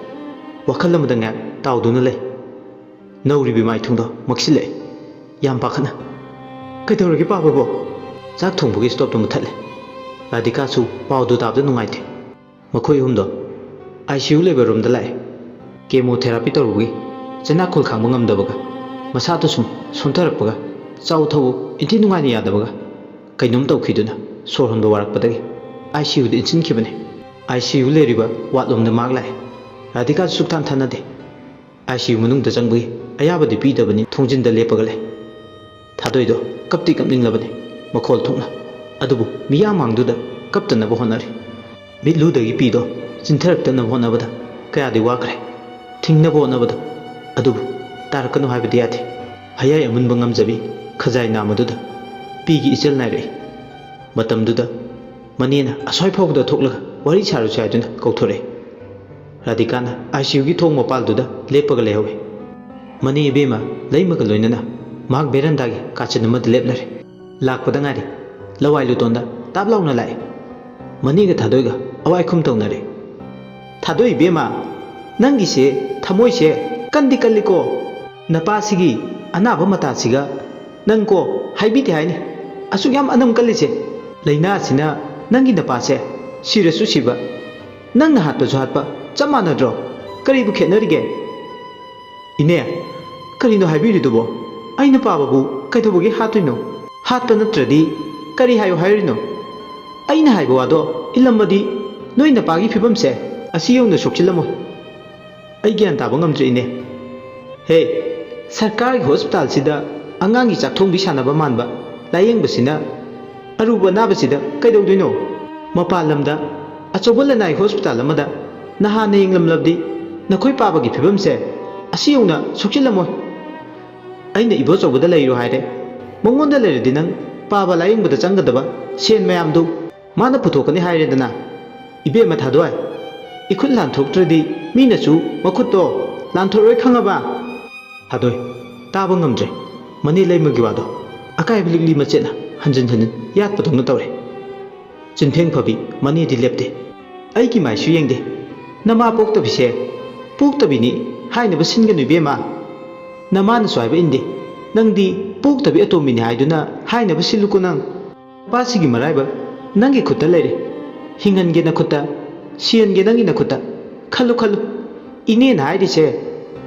ꯋꯥꯈꯜ ꯑꯃꯗ ꯉꯥꯏꯍꯥꯛ ꯇꯥꯎꯗꯨꯅ ꯂꯩ꯫ ꯅꯧꯔꯤꯕ ꯏꯃꯥꯏꯊꯣꯡꯗꯣ ꯃꯛꯁꯤꯜꯂꯛꯑꯦ꯫ ꯌꯥꯝ ꯄꯥꯈꯠꯅ, "ꯀꯩꯗꯧꯔꯒꯦ ꯄꯥꯕꯕꯣ?" ꯆꯥꯛ ꯊꯣꯡꯕꯒꯤ ꯁ꯭ꯇꯣꯞꯇꯣ ꯃꯨꯠꯊꯠꯂꯦ꯫ ꯔꯥꯙꯤꯀꯥꯁꯨ ꯄꯥꯎꯗꯨ ꯇꯥꯕꯗ ꯅꯨꯡꯉꯥꯏꯇꯦ꯫ ꯃꯈꯣꯏ ꯑꯍꯨꯝꯗꯣ ꯑꯥꯏ ꯁꯤ ꯌꯨ ꯂꯩꯕ ꯔꯨꯝꯗ ꯂꯥꯛꯑꯦ꯫ ꯀꯦꯃꯣ ꯊꯦꯔꯥꯄꯤ ꯇꯧꯔꯨꯕꯒꯤ ꯆꯩꯅꯥꯈꯨꯜ ꯈꯥꯡꯕ ꯉꯝꯗꯕꯒ, ꯃꯁꯥꯗꯣ ꯁꯨꯝ ꯁꯣꯟꯊꯔꯛꯄꯒ, ꯆꯥꯎ ꯊꯛꯎ ꯏꯟꯊꯤ ꯅꯨꯡꯉꯥꯏꯅ ꯌꯥꯗꯕꯒ, ꯀꯩꯅꯣꯝ ꯇꯧꯈꯤꯗꯨꯅ ꯁꯣꯔ ꯍꯣꯟꯕ ꯋꯥꯔꯛꯄꯗꯒꯤ ꯑꯥꯏ ꯁꯤ ꯌꯨꯗ ꯏꯟꯁꯤꯟꯈꯤꯕꯅꯦ꯫ ꯑꯥꯏ ꯁꯤ ꯌꯨ ꯂꯩꯔꯤꯕ ꯋꯥꯔꯗꯂꯣꯝꯗ ꯃꯍꯥꯛ ꯂꯥꯛꯑꯦ꯫ ꯔꯥꯙꯤꯀꯥꯁꯨ ꯁꯨꯛꯊꯥꯟ ꯊꯥꯅꯗꯦ꯫ ꯑꯥꯏ ꯁꯤ ꯌꯨ ꯃꯅꯨꯡꯗ ꯆꯪꯕꯒꯤ ꯑꯌꯥꯕꯗꯤ ꯄꯤꯗꯕꯅꯤ, ꯊꯣꯡꯖꯤꯟꯗ ꯂꯦꯞꯄꯒ ꯂꯩ꯫ ꯊꯥꯗꯣꯏꯗꯣ ꯀꯞꯇꯤ ꯀꯞꯅꯤꯡꯂꯕꯅꯤ, ꯃꯈꯣꯜ ꯊꯣꯛꯅ, ꯑꯗꯨꯕꯨ ꯃꯤꯌꯥꯝ ꯃꯥꯡꯗꯨꯗ ꯀꯞꯇꯅꯕ ꯍꯣꯠꯅꯔꯤ꯫ ꯃꯤꯠꯂꯨꯗꯒꯤ ꯄꯤꯗꯣ ꯆꯤꯟꯊꯔꯛꯇꯅꯕ ꯍꯣꯠꯅꯕꯗ ꯀꯌꯥꯗꯤ ꯋꯥꯈ꯭ꯔꯦ꯫ ꯊꯤꯡꯅꯕ ꯍꯣꯠꯅꯕꯗ, ꯑꯗꯨꯕꯨ ꯇꯥꯔꯛꯀꯅꯨ ꯍꯥꯏꯕꯗꯤ ꯌꯥꯗꯦ꯫ ꯍꯌꯥꯏ ꯑꯃꯨꯟꯕ ꯉꯝꯖꯕꯤ ꯈꯖꯥꯏ ꯅꯥꯝꯃꯗꯨꯗ ꯄꯤꯒꯤ ꯏꯆꯜ ꯅꯥꯏꯔꯛꯏ꯫ ꯃꯇꯝꯗꯨꯗ ꯃꯅꯦꯅ ꯑꯁ꯭ꯋꯥꯏ ꯐꯥꯎꯕꯗ ꯊꯣꯛꯂꯒ ꯋꯥꯔꯤ ꯁꯥꯔꯨꯁꯦ ꯍꯥꯏꯗꯨꯅ ꯀꯧꯊꯣꯔꯛꯏ꯫ ꯔꯥꯙꯤꯀꯥꯅ ꯑꯥꯏ ꯁꯤ ꯌꯨꯒꯤ ꯊꯣꯡ ꯃꯄꯥꯜꯗꯨꯗ ꯂꯦꯞꯄꯒ ꯂꯩꯍꯧꯏ꯫ ꯃꯅꯦ ꯏꯕꯦꯝꯃ ꯂꯩꯃꯒ ꯂꯣꯏꯅꯅ ꯃꯍꯥꯛ ꯕꯦꯔꯟꯗꯥꯒꯤ ꯀꯥꯆꯤꯟ ꯑꯃꯗ ꯂꯦꯞꯂꯔꯦ꯫ ꯂꯥꯛꯄꯗ ꯉꯥꯏꯔꯤ꯫ ꯂꯋꯥꯏ ꯂꯨꯇꯣꯟꯗ ꯇꯥꯞ ꯂꯥꯎꯅ ꯂꯥꯛꯏ꯫ ꯃꯅꯦꯒ ꯊꯥꯗꯣꯏꯒ ꯑꯋꯥꯏ ꯈꯨꯝ ꯇꯧꯅꯔꯦ꯫ "ꯊꯥꯗꯣꯏ ꯏꯕꯦꯝꯃ, ꯅꯪꯒꯤꯁꯦ ꯊꯃꯣꯏꯁꯦ ꯀꯟꯗꯤ ꯀꯜꯂꯤꯀꯣ꯫ ꯅꯄꯥꯁꯤꯒꯤ ꯑꯅꯥꯕ ꯃꯇꯥꯁꯤꯒ ꯅꯪ ꯀꯣ ꯍꯥꯏꯕꯤꯗꯦ ꯍꯥꯏꯅꯤ꯫ ꯑꯁꯨꯛ ꯌꯥꯝ ꯑꯅꯝ ꯀꯜꯂꯤꯁꯦ꯫ ꯂꯥꯏꯅꯥꯁꯤꯅ ꯅꯪꯒꯤ ꯅꯄꯥꯁꯦ ꯁꯤꯔꯁꯨ ꯁꯤꯕ, ꯅꯪꯅ ꯍꯥꯠꯄꯁꯨ ꯍꯥꯠꯄ ꯆꯞ ꯃꯥꯟꯅꯗ꯭ꯔꯣ? ꯀꯔꯤꯕꯨ ꯈꯦꯠꯅꯔꯤꯒꯦ?" "ꯏꯅꯦ, ꯀꯔꯤꯅꯣ ꯍꯥꯏꯕꯤꯔꯤꯗꯨꯕꯣ? ꯑꯩꯅ ꯄꯥꯕꯕꯨ ꯀꯩꯗꯧꯕꯒꯤ ꯍꯥꯠꯇꯣꯏꯅꯣ? ꯍꯥꯠꯄ ꯅꯠꯇ꯭ꯔꯗꯤ ꯀꯔꯤ ꯍꯥꯏꯌꯨ ꯍꯥꯏꯔꯤꯅꯣ? ꯑꯩꯅ ꯍꯥꯏꯕ ꯋꯥꯗꯣ ꯏꯜꯂꯝꯃꯗꯤ ꯅꯣꯏ ꯅꯄꯥꯒꯤ ꯐꯤꯕꯝꯁꯦ ꯑꯁꯤ ꯌꯧꯅ ꯁꯣꯛꯆꯤꯜꯂꯝꯃꯣꯏ꯫ ꯑꯩ ꯒ꯭ꯌꯥꯟ ꯇꯥꯕ ꯉꯝꯗ꯭ꯔꯦ, ꯏꯅꯦ꯫ ꯍꯦ, ꯁꯔꯀꯥꯔꯒꯤ ꯍꯣꯁꯄꯤꯇꯥꯜꯁꯤꯗ ꯑꯉꯥꯡꯒꯤ ꯆꯥꯛꯊꯣꯡꯕꯤ ꯁꯥꯟꯅꯕ ꯃꯥꯟꯕ ꯂꯥꯌꯦꯡꯕꯁꯤꯅ ꯑꯔꯨꯕ ꯑꯅꯥꯕꯁꯤꯗ ꯀꯩꯗꯧꯗꯣꯏꯅꯣ? ꯃꯄꯥꯟ ꯂꯝꯗ ꯑꯆꯧꯕ ꯂꯅꯥꯏ ꯍꯣꯁꯄꯤꯇꯥꯜ ꯑꯃꯗ ꯅꯍꯥꯟꯅ ꯌꯦꯡꯂꯝꯂꯕꯗꯤ ꯅꯈꯣꯏ ꯄꯥꯕꯒꯤ ꯐꯤꯕꯝꯁꯦ ꯑꯁꯤ ꯌꯧꯅ ꯁꯣꯛꯆꯤꯜꯂꯝꯃꯣꯏ꯫ ꯑꯩꯅ ꯏꯕꯣꯆꯧꯕꯗ ꯂꯩꯔꯣ ꯍꯥꯏꯔꯦ꯫ ꯃꯉꯣꯟꯗ ꯂꯩꯔꯗꯤ ꯅꯪ ꯄꯥꯕ ꯂꯥꯌꯦꯡꯕꯗ ꯆꯪꯒꯗꯕ ꯁꯦꯟ ꯃꯌꯥꯝꯗꯨ ꯃꯥꯅ ꯄꯨꯊꯣꯛꯀꯅꯤ ꯍꯥꯏꯔꯦꯗꯅ꯫ ꯏꯕꯦꯝꯃ ꯊꯥꯗꯣꯏ, ꯏꯈꯨꯠ ꯂꯥꯟꯊꯣꯛꯇ꯭ꯔꯗꯤ ꯃꯤꯅꯁꯨ ꯃꯈꯨꯠꯇꯣ ꯂꯥꯟꯊꯣꯛꯂꯣꯏ, ꯈꯪꯉꯕ?" ꯊꯥꯗꯣꯏ ꯇꯥꯕ ꯉꯝꯗ꯭ꯔꯦ꯫ ꯃꯅꯦ ꯂꯩꯃꯒꯤ ꯋꯥꯗꯣ ꯑꯀꯥꯏꯕ ꯂꯤꯛꯂꯤ ꯃꯆꯦꯠꯅ ꯍꯟꯖꯤꯟ ꯍꯟꯖꯤꯟ ꯌꯥꯠꯄꯗꯧꯅ ꯇꯧꯔꯦ꯫ ꯆꯤꯟꯐꯦꯡ ꯐꯕꯤ ꯃꯅꯦꯗꯤ ꯂꯦꯞꯇꯦ꯫ ꯑꯩꯒꯤ ꯃꯥꯏꯁꯨ ꯌꯦꯡꯗꯦ꯫ ꯅꯃꯥ ꯄꯣꯛꯇꯕꯤꯁꯦ ꯄꯣꯛꯇꯕꯤꯅꯤ ꯍꯥꯏꯅꯕ ꯁꯤꯟꯒꯅꯨ ꯏꯕꯦꯝꯃ꯫ ꯅꯃꯥꯅꯁꯨ ꯍꯥꯏꯕ ꯏꯟꯗꯦ꯫ ꯅꯪꯗꯤ ꯄꯣꯛꯇꯕꯤ ꯑꯇꯣꯝꯕꯤꯅꯤ ꯍꯥꯏꯗꯨꯅ ꯍꯥꯏꯅꯕ ꯁꯤꯜꯂꯨꯀꯣ ꯅꯪ꯫ ꯅꯄꯥꯁꯤꯒꯤ ꯃꯔꯥꯏꯕꯛ ꯅꯪꯒꯤ ꯈꯨꯠꯇ ꯂꯩꯔꯦ꯫ ꯍꯤꯡꯍꯟꯒꯦ ꯅꯈꯨꯠꯇ, ꯁꯤꯍꯟꯒꯦ ꯅꯪꯒꯤ ꯅꯈꯨꯠꯇ꯫ ꯈꯜꯂꯨ ꯈꯜꯂꯨ, ꯏꯅꯦꯅ ꯍꯥꯏꯔꯤꯁꯦ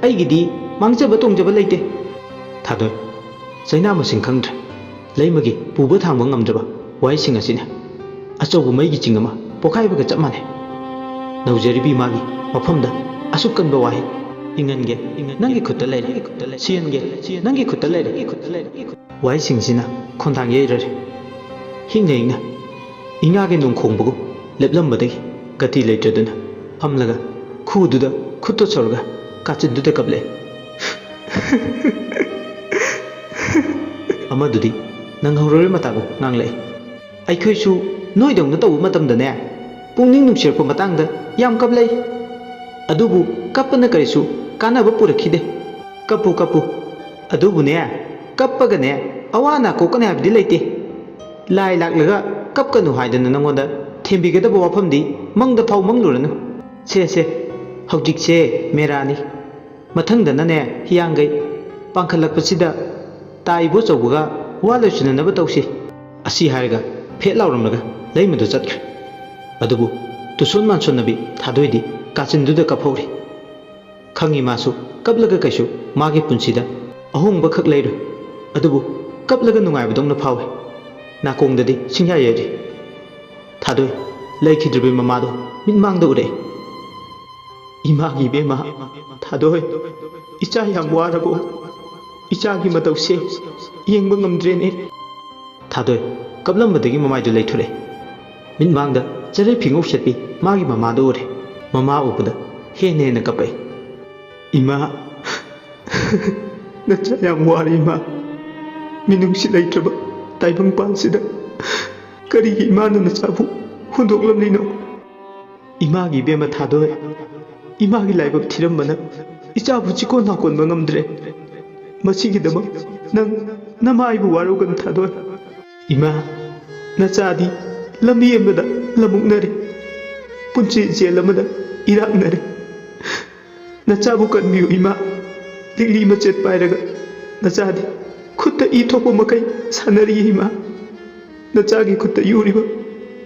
ꯑꯩꯒꯤꯗꯤ ꯃꯥꯡꯖꯕ ꯇꯣꯡꯖꯕ ꯂꯩꯇꯦ꯫ ꯊꯥꯗꯣꯏ, ꯆꯩꯅꯥ ꯃꯁꯤꯡ ꯈꯪꯗ꯭ꯔꯦ꯫ ꯂꯩꯃꯒꯤ ꯄꯨꯕ ꯊꯥꯡꯕ ꯉꯝꯗ꯭ꯔꯕ ꯋꯥꯍꯩꯁꯤꯡ ꯑꯁꯤꯅ ꯑꯆꯧꯕ ꯃꯩꯒꯤ ꯆꯤꯡ ꯑꯃ ꯄꯣꯈꯥꯏꯕꯒ ꯆꯞ ꯃꯥꯟꯅꯩ꯫ ꯅꯧꯖꯔꯤꯕꯤ ꯃꯥꯒꯤ ꯃꯐꯝꯗ ꯑꯁꯨꯛ ꯀꯟꯕ ꯋꯥꯍꯩ, "ꯏꯪꯍꯟꯒꯦ ꯅꯪꯒꯤ ꯈꯨꯠꯇ ꯂꯩꯔꯦ, ꯁꯤꯍꯟꯒꯦ ꯅꯪꯒꯤ ꯈꯨꯠꯇ ꯂꯩꯔꯦ"꯫ ꯋꯥꯍꯩꯁꯤꯡꯁꯤꯅ ꯈꯣꯟꯊꯥꯡ ꯌꯩꯔꯔꯦ꯫ ꯍꯤꯡꯅ ꯍꯤꯡꯅ ꯏꯉꯥꯒꯤ ꯅꯣꯡ ꯈꯣꯡꯕꯒꯨꯝ ꯂꯦꯞꯂꯝꯕꯗꯒꯤ ꯒꯇꯤ ꯂꯩꯇ꯭ꯔꯗꯨꯅ ꯐꯝꯂꯒ ꯈꯨꯗꯨꯗ ꯈꯨꯠꯇꯣ ꯁꯧꯔꯒ ꯀꯥꯆꯤꯟꯗꯨꯗ ꯀꯞꯂꯛꯑꯦ꯫ ꯑꯃꯗꯨꯗꯤ ꯅꯪꯍꯧꯔꯔꯣꯏ ꯃꯇꯥꯒꯨꯝ ꯉꯥꯡꯂꯛꯑꯦ꯫ ꯑꯩꯈꯣꯏꯁꯨ ꯅꯣꯏꯗꯧꯅ ꯇꯧꯕ ꯃꯇꯝꯗꯅꯦ, ꯄꯨꯛꯅꯤꯡ ꯅꯨꯡꯁꯤꯔꯛꯄ ꯃꯇꯥꯡꯗ ꯌꯥꯝ ꯀꯞꯂꯛꯏ꯫ ꯑꯗꯨꯕꯨ ꯀꯞꯄꯅ ꯀꯔꯤꯁꯨ ꯀꯥꯟꯅꯕ ꯄꯨꯔꯛꯈꯤꯗꯦ꯫ ꯀꯞꯄꯨ, ꯀꯞꯄꯨ꯫ ꯑꯗꯨꯕꯨꯅꯦ, ꯀꯞꯄꯒꯅꯦ, ꯑꯋꯥ ꯑꯅꯥ ꯀꯣꯛꯀꯅꯤ ꯍꯥꯏꯕꯗꯤ ꯂꯩꯇꯦ꯫ ꯂꯥꯏ ꯂꯥꯛꯂꯒ ꯀꯞꯀꯅꯨ ꯍꯥꯏꯗꯅ ꯅꯪꯉꯣꯟꯗ ꯊꯦꯝꯕꯤꯒꯗꯕ ꯋꯥꯐꯝꯗꯤ ꯃꯪꯗ ꯐꯥꯎ ꯃꯪꯂꯨꯔꯅꯨ꯫ ꯁꯦ, ꯁꯦ, ꯍꯧꯖꯤꯛꯁꯦ ꯃꯦꯔꯥꯅꯤ꯫ ꯃꯊꯪꯗꯅꯅꯦ, ꯍꯤꯌꯥꯡꯒꯩ ꯄꯥꯡꯈꯠꯂꯛꯄꯁꯤꯗ ꯇꯥ ꯏꯕꯣꯆꯧꯕꯒ ꯋꯥ ꯂꯣꯏꯁꯤꯟꯅꯅꯕ ꯇꯧꯁꯤ꯫ ꯑꯁꯤ ꯍꯥꯏꯔꯒ ꯐꯦꯠ ꯂꯥꯎꯔꯝꯂꯒ ꯂꯩꯃꯗꯨ ꯆꯠꯈ꯭ꯔꯦ꯫ ꯑꯗꯨꯕꯨ ꯇꯨꯁꯣꯟ ꯃꯥꯟꯁꯣꯟꯅꯕꯤ ꯊꯥꯗꯣꯏꯗꯤ ꯀꯥꯆꯤꯟꯗꯨꯗ ꯀꯞꯍꯧꯔꯤ꯫ ꯈꯪꯉꯤ ꯃꯥꯁꯨ ꯀꯞꯂꯒ ꯀꯩꯁꯨ ꯃꯥꯒꯤ ꯄꯨꯟꯁꯤꯗ ꯑꯍꯣꯡꯕ ꯈꯛ ꯂꯩꯔꯣꯏ꯫ ꯑꯗꯨꯕꯨ ꯀꯞꯂꯒ ꯅꯨꯡꯉꯥꯏꯕꯗꯧꯅ ꯐꯥꯎꯏ꯫ ꯅꯥꯀꯣꯡꯗꯗꯤ ꯁꯤꯡꯌꯥ ꯌꯩꯔꯤ꯫ ꯊꯥꯗꯣꯏ ꯂꯩꯈꯤꯗ꯭ꯔꯤꯕ ꯃꯃꯥꯗꯣ ꯃꯤꯠꯃꯥꯡꯗ ꯎꯔꯛꯏ꯫ "ꯏꯃꯥꯒꯤ ꯏꯕꯦꯝꯃ, ꯊꯥꯗꯣꯏ, ꯏꯆꯥ ꯌꯥꯝ ꯋꯥꯔꯕꯣ? ꯏꯆꯥꯒꯤ ꯃꯇꯧꯁꯦ ꯌꯦꯡꯕ ꯉꯝꯗ꯭ꯔꯦꯅꯦ"꯫ ꯊꯥꯗꯣꯏ ꯀꯞꯂꯝꯕꯗꯒꯤ ꯃꯃꯥꯏꯗꯨ ꯂꯩꯊꯣꯔꯛꯑꯦ꯫ ꯃꯤꯠꯃꯥꯡꯗ ꯆꯔꯩ ꯐꯤꯉꯧ ꯆꯠꯄꯤ ꯃꯥꯒꯤ ꯃꯃꯥꯗꯨ ꯎꯔꯦ꯫ ꯃꯃꯥ ꯎꯕꯗ ꯍꯦꯟꯅ ꯍꯦꯟꯅ ꯀꯞꯄꯛꯏ꯫ "ꯏꯃꯥ, ꯅꯆꯥ ꯌꯥꯝ ꯋꯥꯔꯦ ꯏꯃꯥ꯫ ꯃꯤꯅꯨꯡꯁꯤ ꯂꯩꯇ꯭ꯔꯕ ꯇꯥꯏꯕꯪꯄꯥꯟꯁꯤꯗ ꯀꯔꯤꯒꯤ ꯏꯃꯥꯅ ꯅꯆꯥꯕꯨ ꯍꯨꯟꯗꯣꯛꯂꯝꯂꯤꯅꯣ? ꯏꯃꯥꯒꯤ ꯏꯕꯦꯝꯃ ꯊꯥꯗꯣꯏ, ꯏꯃꯥꯒꯤ ꯂꯥꯏꯕꯛ ꯊꯤꯔꯝꯕꯅ ꯏꯆꯥꯕꯨ ꯆꯤꯀꯣꯟ ꯅꯥꯀꯣꯟꯕ ꯉꯝꯗ꯭ꯔꯦ꯫ ꯃꯁꯤꯒꯤꯗꯃꯛ ꯅꯪ ꯅꯃꯥꯏꯕꯨ ꯋꯥꯔꯧꯒꯅꯨ ꯊꯥꯗꯣꯏ꯫ ꯏꯃꯥ, ꯅꯆꯥꯗꯤ ꯂꯝꯕꯤ ꯑꯃꯗ ꯂꯝꯃꯨꯛꯅꯔꯦ꯫ ꯄꯨꯟꯁꯤ ꯖꯦꯜ ꯑꯃꯗ ꯏꯔꯥꯛꯅꯔꯦ꯫ ꯅꯆꯥꯕꯨ ꯀꯟꯕꯤꯌꯨ ꯏꯃꯥ꯫ ꯂꯤꯛꯂꯤ ꯃꯆꯦꯠ ꯄꯥꯏꯔꯒ ꯅꯆꯥꯗꯤ ꯈꯨꯠꯇ ꯏ ꯊꯣꯛꯄ ꯃꯈꯩ ꯁꯥꯟꯅꯔꯤ ꯏꯃꯥ꯫ ꯅꯆꯥꯒꯤ ꯈꯨꯠꯇ ꯌꯨꯔꯤꯕ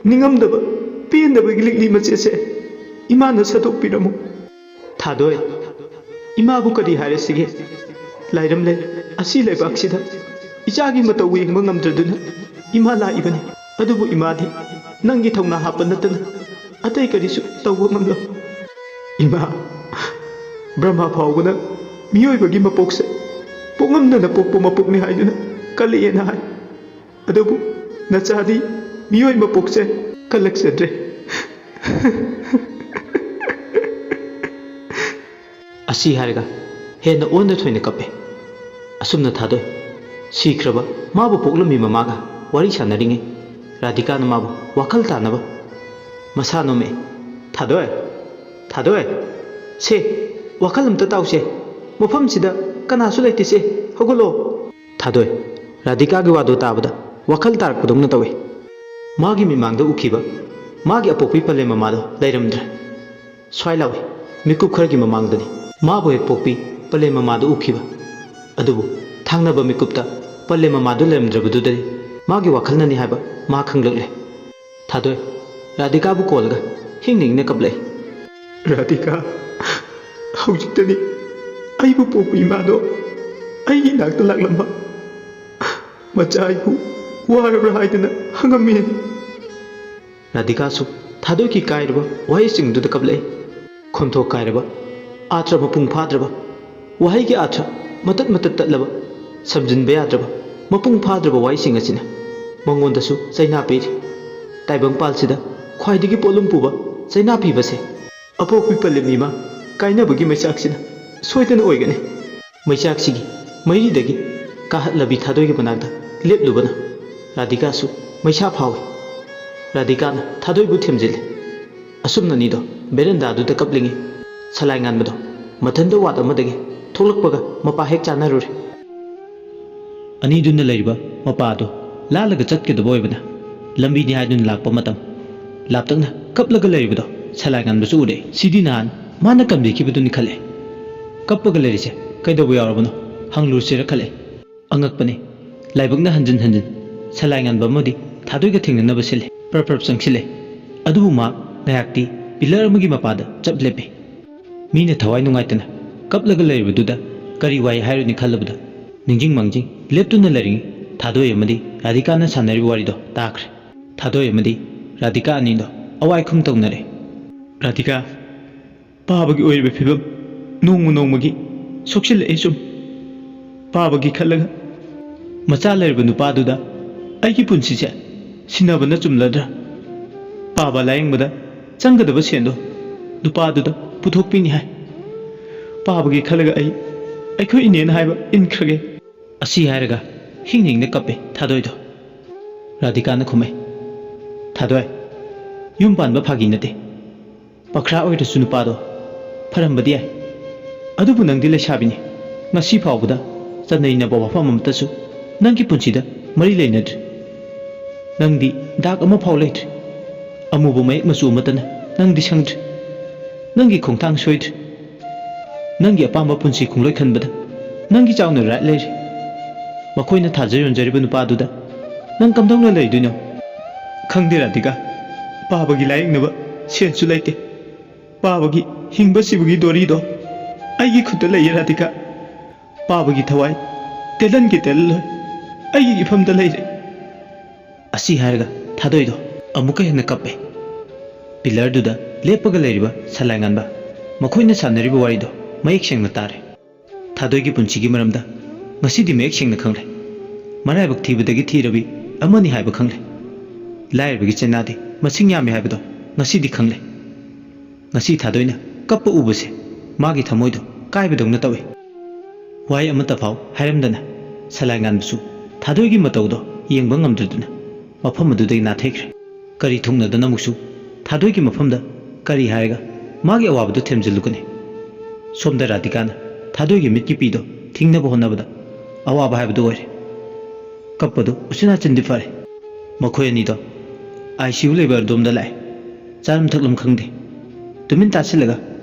ꯅꯤꯡꯉꯝꯗꯕ, ꯄꯦꯟꯗꯕꯒꯤ ꯂꯤꯛꯂꯤ ꯃꯆꯦꯠꯁꯦ ꯏꯃꯥꯅ ꯁꯠꯇꯣꯛꯄꯤꯔꯝꯃꯨ꯫ ꯊꯥꯗꯣꯏ, ꯏꯃꯥꯕꯨ ꯀꯔꯤ ꯍꯥꯏꯔꯁꯤꯒꯦ? ꯂꯥꯏꯔꯝꯂꯦ, ꯑꯁꯤ ꯂꯩꯕꯥꯛꯁꯤꯗ ꯏꯆꯥꯒꯤ ꯃꯇꯧ ꯌꯦꯡꯕ ꯉꯝꯗ꯭ꯔꯗꯨꯅ ꯏꯃꯥ ꯂꯥꯛꯏꯕꯅꯤ꯫ ꯑꯗꯨꯕꯨ ꯏꯃꯥꯗꯤ ꯅꯪꯒꯤ ꯊꯧꯅꯥ ꯍꯥꯞꯄ ꯅꯠꯇꯅ ꯑꯇꯩ ꯀꯔꯤꯁꯨ ꯇꯧꯕ ꯉꯝꯂꯣꯏ꯫ ꯏꯃꯥ, ꯕ꯭ꯔꯍ꯭ꯃ ꯐꯥꯎꯕꯅ ꯃꯤꯑꯣꯏꯕꯒꯤ ꯃꯄꯣꯛꯁꯦ ꯄꯣꯛꯉꯝꯗꯅ ꯄꯣꯛꯄ ꯃꯄꯣꯛꯅꯤ ꯍꯥꯏꯗꯨꯅ ꯀꯜꯂꯛꯑꯦꯅ ꯍꯥꯏ꯫ ꯑꯗꯨꯕꯨ ꯅꯆꯥꯗꯤ ꯃꯤꯑꯣꯏ ꯃꯄꯣꯛꯁꯦ ꯀꯜꯂꯛꯆꯗ꯭ꯔꯦ꯫ ꯑꯁꯤ ꯍꯥꯏꯔꯒ ꯍꯦꯟꯅ ꯑꯣꯟꯅ ꯊꯣꯏꯅ ꯀꯞꯄꯦ꯫ ꯑꯁꯨꯝꯅ ꯊꯥꯗꯣꯏ ꯁꯤꯈ꯭ꯔꯕ ꯃꯥꯕꯨ ꯄꯣꯛꯂꯝꯃꯤ ꯃꯃꯥꯒ ꯋꯥꯔꯤ ꯁꯥꯟꯅꯔꯤꯉꯩ, ꯔꯥꯙꯤꯀꯥꯅ ꯃꯥꯕꯨ ꯋꯥꯈꯜ ꯇꯥꯅꯕ ꯃꯁꯥ ꯅꯣꯝꯃꯛꯑꯦ꯫ "ꯊꯥꯗꯣꯏ, ꯊꯥꯗꯣꯏ, ꯁꯦ, ꯋꯥꯈꯜ ꯑꯝꯇ ꯇꯥꯎꯁꯦ꯫ ꯃꯐꯝꯁꯤꯗ ꯀꯅꯥꯁꯨ ꯂꯩꯇꯦꯁꯦ, ꯍꯧꯒꯠꯂꯣ꯫" ꯊꯥꯗꯣꯏ, ꯔꯥꯙꯤꯀꯥꯒꯤ ꯋꯥꯗꯨ ꯇꯥꯕꯗ ꯋꯥꯈꯜ ꯇꯥꯔꯛꯄꯗꯧꯅ ꯇꯧꯏ꯫ ꯃꯥꯒꯤ ꯃꯤꯠꯃꯥꯡꯗ ꯎꯈꯤꯕ ꯃꯥꯒꯤ ꯑꯄꯣꯛꯄꯤ ꯄꯂꯦꯝ ꯃꯃꯥꯗꯣ ꯂꯩꯔꯝꯗ꯭ꯔꯦ꯫ ꯁ꯭ꯋꯥꯏ ꯂꯥꯎꯏ, ꯃꯤꯀꯨꯞ ꯈꯔꯒꯤ ꯃꯃꯥꯡꯗꯅꯤ ꯃꯥꯕꯨ ꯍꯦꯛ ꯄꯣꯛꯄꯤ ꯄꯂꯦꯝ ꯃꯃꯥꯗꯨ ꯎꯈꯤꯕ꯫ ꯑꯗꯨꯕꯨ ꯊꯥꯡꯅꯕ ꯃꯤꯀꯨꯞꯇ ꯄꯂꯦꯝ ꯃꯃꯥꯗꯨ ꯂꯩꯔꯝꯗ꯭ꯔꯕꯗꯨꯗꯅꯤ ꯃꯥꯒꯤ ꯋꯥꯈꯜꯅꯅꯤ ꯍꯥꯏꯕ ꯃꯥ ꯈꯪꯂꯛꯂꯦ꯫ ꯊꯥꯗꯣꯏ, ꯔꯥꯙꯤꯀꯥꯕꯨ ꯀꯣꯜꯂꯒ ꯍꯤꯡꯅ ꯍꯤꯡꯅ ꯀꯞꯂꯛꯏ꯫ "ꯔꯥꯙꯤꯀꯥ, ꯍꯧꯖꯤꯛꯇꯅꯤ ꯑꯩꯕꯨ ꯄꯣꯛꯄ ꯏꯃꯥꯗꯣ ꯑꯩꯒꯤ ꯏꯅꯥꯛꯇ ꯂꯥꯛꯂꯝꯕ꯫ ꯃꯆꯥ ꯑꯩꯕꯨ ꯋꯥꯔꯕ꯭ꯔꯥ ꯍꯥꯏꯗꯅ ꯍꯪꯉꯝꯃꯤ꯫" ꯔꯥꯙꯤꯀꯥꯁꯨ ꯊꯥꯗꯣꯏꯒꯤ ꯀꯥꯏꯔꯕ ꯋꯥꯍꯩꯁꯤꯡꯗꯨꯗ ꯀꯞꯂꯛꯏ꯫ ꯈꯣꯟꯊꯣꯛ ꯀꯥꯏꯔꯕ, ꯑꯥꯔꯊ ꯃꯄꯨꯡ ꯐꯥꯗ꯭ꯔꯕ, ꯋꯥꯍꯩꯒꯤ ꯑꯥꯔꯊ ꯃꯇꯠ ꯃꯇꯠ ꯇꯠꯂꯕ, ꯁꯝꯖꯤꯟꯕ ꯌꯥꯗ꯭ꯔꯕ, ꯃꯄꯨꯡ ꯐꯥꯗ꯭ꯔꯕ ꯋꯥꯍꯩꯁꯤꯡ ꯑꯁꯤꯅ ꯃꯉꯣꯟꯗꯁꯨ ꯆꯩꯅꯥ ꯄꯤꯔꯤ꯫ ꯇꯥꯏꯕꯪꯄꯥꯜꯁꯤꯗ ꯈ꯭ꯋꯥꯏꯗꯒꯤ ꯄꯣꯠꯂꯨꯝ ꯄꯨꯕ ꯆꯩꯅꯥ ꯄꯤꯕꯁꯦ ꯑꯄꯣꯛꯄꯤ ꯄꯂꯦꯝ ꯏꯃꯥ ꯀꯥꯏꯅꯕꯒꯤ ꯃꯩꯆꯥꯛꯁꯤꯅ ꯁꯣꯏꯗꯅ ꯑꯣꯏꯒꯅꯤ꯫ ꯃꯩꯆꯥꯛꯁꯤꯒꯤ ꯃꯩꯔꯤꯗꯒꯤ ꯀꯥꯍꯠꯂꯕꯤ ꯊꯥꯗꯣꯏꯒꯤ ꯃꯅꯥꯛꯇ ꯂꯦꯞꯂꯨꯕꯅ ꯔꯥꯙꯤꯀꯥꯁꯨ ꯃꯩꯁꯥ ꯐꯥꯎꯏ꯫ ꯔꯥꯙꯤꯀꯥꯅ ꯊꯥꯗꯣꯏꯕꯨ ꯊꯦꯝꯖꯤꯜꯂꯤ꯫ ꯑꯁꯨꯝꯅ ꯑꯅꯤꯗꯣ ꯕꯦꯔꯟꯗꯥꯗꯨꯗ ꯀꯞꯂꯤꯉꯩ, ꯁꯂꯥꯏ ꯉꯥꯟꯕꯗꯣ ꯃꯊꯟꯇ ꯋꯥꯠ ꯑꯃꯗꯒꯤ ꯊꯣꯛꯂꯛꯄꯒ ꯃꯄꯥ ꯍꯦꯛ ꯆꯥꯅꯔꯨꯔꯦ꯫ ꯑꯅꯤꯗꯨꯅ ꯂꯩꯔꯤꯕ ꯃꯄꯥꯗꯣ ꯂꯥꯜꯂꯒ ꯆꯠꯀꯗꯕ ꯑꯣꯏꯕꯅ, ꯂꯝꯕꯤꯅꯤ ꯍꯥꯏꯗꯨꯅ ꯂꯥꯛꯄ ꯃꯇꯝ, ꯂꯥꯞꯇꯛꯅ ꯀꯞꯂꯒ ꯂꯩꯔꯤꯕꯗꯣ ꯁꯂꯥꯏ ꯉꯥꯟꯕꯁꯨ ꯎꯔꯦ꯫ ꯁꯤꯗꯤ ꯅꯍꯥꯟ ꯃꯥꯅ ꯀꯝꯕꯤꯈꯤꯕꯗꯨꯅꯤ ꯈꯜꯂꯦ꯫ ꯀꯞꯄꯒ ꯂꯩꯔꯤꯁꯦ ꯀꯩꯗꯧꯕ ꯌꯥꯎꯔꯕꯅꯣ? ꯍꯪꯂꯨꯔꯁꯤꯔ ꯈꯜꯂꯦ꯫ ꯑꯉꯛꯄꯅꯤ, ꯂꯥꯏꯕꯛꯅ ꯍꯟꯖꯤꯟ ꯍꯟꯖꯤꯟ ꯁꯂꯥꯏ ꯉꯥꯟꯕ ꯑꯃꯗꯤ ꯊꯥꯗꯣꯏꯒ ꯊꯦꯡꯅꯅꯕ ꯁꯤꯜꯂꯦ꯫ ꯄ꯭ꯔꯞ ꯄ꯭ꯔꯞ ꯆꯪꯁꯤꯜꯂꯦ꯫ ꯑꯗꯨꯕꯨ ꯃꯍꯥꯛ ꯉꯥꯏꯍꯥꯛꯇꯤ ꯄꯤꯂꯔ ꯑꯃꯒꯤ ꯃꯄꯥꯗ ꯆꯞ ꯂꯦꯞꯄꯦ꯫ ꯃꯤꯅ ꯊꯋꯥꯏ ꯅꯨꯡꯉꯥꯏꯇꯅ ꯀꯞꯂꯒ ꯂꯩꯔꯤꯕꯗꯨꯗ ꯀꯔꯤ ꯋꯥꯏ ꯍꯥꯏꯔꯨꯅꯤ ꯈꯜꯂꯕꯗ, ꯅꯤꯡꯖꯤꯡ ꯃꯥꯡꯖꯤꯡ ꯂꯦꯞꯇꯨꯅ ꯂꯩꯔꯤꯉꯩ ꯊꯥꯗꯣꯏ ꯑꯃꯗꯤ ꯔꯥꯙꯤꯀꯥꯅ ꯁꯥꯟꯅꯔꯤꯕ ꯋꯥꯔꯤꯗꯣ ꯇꯥꯈ꯭ꯔꯦ꯫ ꯊꯥꯗꯣꯏ ꯑꯃꯗꯤ ꯔꯥꯙꯤꯀꯥ ꯑꯅꯤꯗꯣ ꯑꯋꯥꯏꯈꯨꯝ ꯇꯧꯅꯔꯦ꯫ "ꯔꯥꯙꯤꯀꯥ, ꯄꯥꯕꯒꯤ ꯑꯣꯏꯔꯤꯕ ꯐꯤꯕꯝ ꯅꯣꯡꯃ ꯅꯣꯡꯃꯒꯤ ꯁꯣꯛꯆꯤꯜꯂꯛꯑꯦ ꯁꯨꯝ꯫ ꯄꯥꯕꯒꯤ ꯈꯜꯂꯒ ꯃꯆꯥ ꯂꯩꯔꯕ ꯅꯨꯄꯥꯗꯨꯗ ꯑꯩꯒꯤ ꯄꯨꯟꯁꯤꯁꯦ ꯁꯤꯟꯅꯕꯅ ꯆꯨꯝꯂꯗ꯭ꯔꯥ? ꯄꯥꯕ ꯂꯥꯌꯦꯡꯕꯗ ꯆꯪꯒꯗꯕ ꯁꯦꯟꯗꯣ ꯅꯨꯄꯥꯗꯨꯗ ꯄꯨꯊꯣꯛꯄꯤꯅꯤ ꯍꯥꯏ꯫ ꯄꯥꯕꯒꯤ ꯈꯜꯂꯒ ꯑꯩ ꯑꯩꯈꯣꯏ ꯏꯅꯦꯅ ꯍꯥꯏꯕ ꯏꯟꯈ꯭ꯔꯒꯦ"꯫ ꯑꯁꯤ ꯍꯥꯏꯔꯒ ꯍꯤꯡ ꯍꯤꯡꯅ ꯀꯞꯄꯦ ꯊꯥꯗꯣꯏꯗꯣ꯫ ꯔꯥꯙꯤꯀꯥꯅ ꯈꯨꯝꯃꯦ, "ꯊꯥꯗꯣꯏ, ꯌꯨꯝ ꯄꯥꯟꯕ ꯐꯥꯒꯤ ꯅꯠꯇꯦ꯫ ꯄꯈ꯭ꯔꯥ ꯑꯣꯏꯔꯁꯨ ꯅꯨꯄꯥꯗꯣ ꯐꯔꯝꯕꯗꯤ ꯌꯥꯏ꯫ ꯑꯗꯨꯕꯨ ꯅꯪꯗꯤ ꯂꯩꯁꯥꯕꯤꯅꯤ꯫ ꯉꯁꯤ ꯐꯥꯎꯕꯗ ꯆꯟꯅꯩꯅꯕ ꯋꯥꯐꯝ ꯑꯃꯠꯇꯁꯨ ꯅꯪꯒꯤ ꯄꯨꯟꯁꯤꯗ ꯃꯔꯤ ꯂꯩꯅꯗ꯭ꯔꯤ꯫ ꯅꯪꯗꯤ ꯗꯥꯛ ꯑꯃ ꯐꯥꯎ ꯂꯩꯇ꯭ꯔꯤ꯫ ꯑꯃꯨꯕ ꯃꯌꯦꯛ ꯃꯆꯨ ꯑꯃꯠꯇꯅ ꯅꯪꯗꯤ ꯁꯪꯗ꯭ꯔꯤ꯫ ꯅꯪꯒꯤ ꯈꯣꯡꯊꯥꯡ ꯁꯣꯏꯗ꯭ꯔꯤ꯫ ꯅꯪꯒꯤ ꯑꯄꯥꯝꯕ ꯄꯨꯟꯁꯤ ꯈꯣꯡꯂꯣꯏ ꯈꯟꯕꯗ ꯅꯪꯒꯤ ꯆꯥꯎꯅ ꯔꯥꯏꯠ ꯂꯩꯔꯤ꯫ ꯃꯈꯣꯏꯅ ꯊꯥꯖ ꯌꯣꯟꯖꯔꯤꯕ ꯅꯨꯄꯥꯗꯨꯗ ꯅꯪ ꯀꯝꯗꯧꯅ ꯂꯩꯗꯣꯏꯅꯣ?" "ꯈꯪꯗꯦ ꯔꯥꯙꯤꯀꯥ, ꯄꯥꯕꯒꯤ ꯂꯥꯌꯦꯡꯅꯕ ꯁꯦꯟꯁꯨ ꯂꯩꯇꯦ꯫ ꯄꯥꯕꯒꯤ ꯍꯤꯡꯕ ꯁꯤꯕꯒꯤ ꯗꯣꯔꯤꯗꯣ ꯑꯩꯒꯤ ꯈꯨꯠꯇ ꯂꯩꯌꯦ ꯔꯥꯙꯤꯀꯥ꯫ ꯄꯥꯕꯒꯤ ꯊꯋꯥꯏ ꯇꯦꯜꯍꯟꯒꯦ ꯇꯦꯜꯍꯜꯂꯣꯏ, ꯑꯩꯒꯤ ꯏꯐꯝꯗ ꯂꯩꯔꯦ"꯫ ꯑꯁꯤ ꯍꯥꯏꯔꯒ ꯊꯥꯗꯣꯏꯗꯣ ꯑꯃꯨꯛꯀ ꯍꯦꯟꯅ ꯀꯞꯄꯦ꯫ ꯄꯤꯂꯔꯗꯨꯗ ꯂꯦꯞꯄꯒ ꯂꯩꯔꯤꯕ ꯁꯂꯥꯏ ꯉꯥꯟꯕ ꯃꯈꯣꯏꯅ ꯁꯥꯟꯅꯔꯤꯕ ꯋꯥꯔꯤꯗꯣ ꯃꯌꯦꯛ ꯁꯦꯡꯅ ꯇꯥꯔꯦ꯫ ꯊꯥꯗꯣꯏꯒꯤ ꯄꯨꯟꯁꯤꯒꯤ ꯃꯔꯝꯗ ꯉꯁꯤꯗꯤ ꯃꯌꯦꯛ ꯁꯦꯡꯅ ꯈꯪꯂꯦ꯫ ꯃꯔꯥꯏꯕꯛ ꯊꯤꯕꯗꯒꯤ ꯊꯤꯔꯕꯤ ꯑꯃꯅꯤ ꯍꯥꯏꯕ ꯈꯪꯂꯦ꯫ ꯂꯥꯏꯔꯕꯒꯤ ꯆꯩꯅꯥꯗꯤ ꯃꯁꯤꯡ ꯌꯥꯝꯃꯤ ꯍꯥꯏꯕꯗꯣ ꯉꯁꯤꯗꯤ ꯈꯪꯂꯦ꯫ ꯉꯁꯤ ꯊꯥꯗꯣꯏꯅ ꯀꯞꯄ ꯎꯕꯁꯦ ꯃꯥꯒꯤ ꯊꯃꯣꯏꯗꯣ ꯀꯥꯏꯕꯗꯧꯅ ꯇꯧꯏ꯫ ꯋꯥꯍꯩ ꯑꯃꯠꯇ ꯐꯥꯎ ꯍꯥꯏꯔꯝꯗꯅ ꯁꯂꯥꯏ ꯉꯥꯟꯕꯁꯨ ꯊꯥꯗꯣꯏꯒꯤ ꯃꯇꯧꯗꯣ ꯌꯦꯡꯕ ꯉꯝꯗ꯭ꯔꯗꯨꯅ ꯃꯐꯝ ꯑꯗꯨꯗꯒꯤ ꯅꯥꯊꯩꯈ꯭ꯔꯦ꯫ ꯀꯔꯤ ꯊꯨꯡꯅꯗꯅ ꯑꯃꯨꯛꯁꯨ ꯊꯥꯗꯣꯏꯒꯤ ꯃꯐꯝꯗ ꯀꯔꯤ ꯍꯥꯏꯔꯒ ꯃꯥꯒꯤ ꯑꯋꯥꯕꯗꯨ ꯊꯦꯝꯖꯤꯜꯂꯨꯒꯅꯤ? ꯁꯣꯝꯗ ꯔꯥꯙꯤꯀꯥꯅ ꯊꯥꯗꯣꯏꯒꯤ ꯃꯤꯠꯀꯤ ꯄꯤꯗꯣ ꯊꯤꯡꯅꯕ ꯍꯣꯠꯅꯕꯗ ꯑꯋꯥꯕ ꯍꯥꯏꯕꯗꯨ ꯑꯣꯏꯔꯦ꯫ ꯀꯞꯄꯗꯨ ꯎꯆꯤꯟ ꯅꯥꯆꯤꯟꯗꯤ ꯐꯔꯦ꯫ ꯃꯈꯣꯏ ꯑꯅꯤꯗꯣ ꯑꯥꯏ ꯁꯤ ꯌꯨ ꯂꯩꯕ ꯑꯗꯣꯝꯗ ꯂꯥꯛꯑꯦ꯫ ꯆꯥꯔꯝ ꯊꯛꯂꯝ ꯈꯪꯗꯦ꯫ ꯇꯨꯃꯤꯟ ꯇꯥꯁꯤꯜꯂꯒ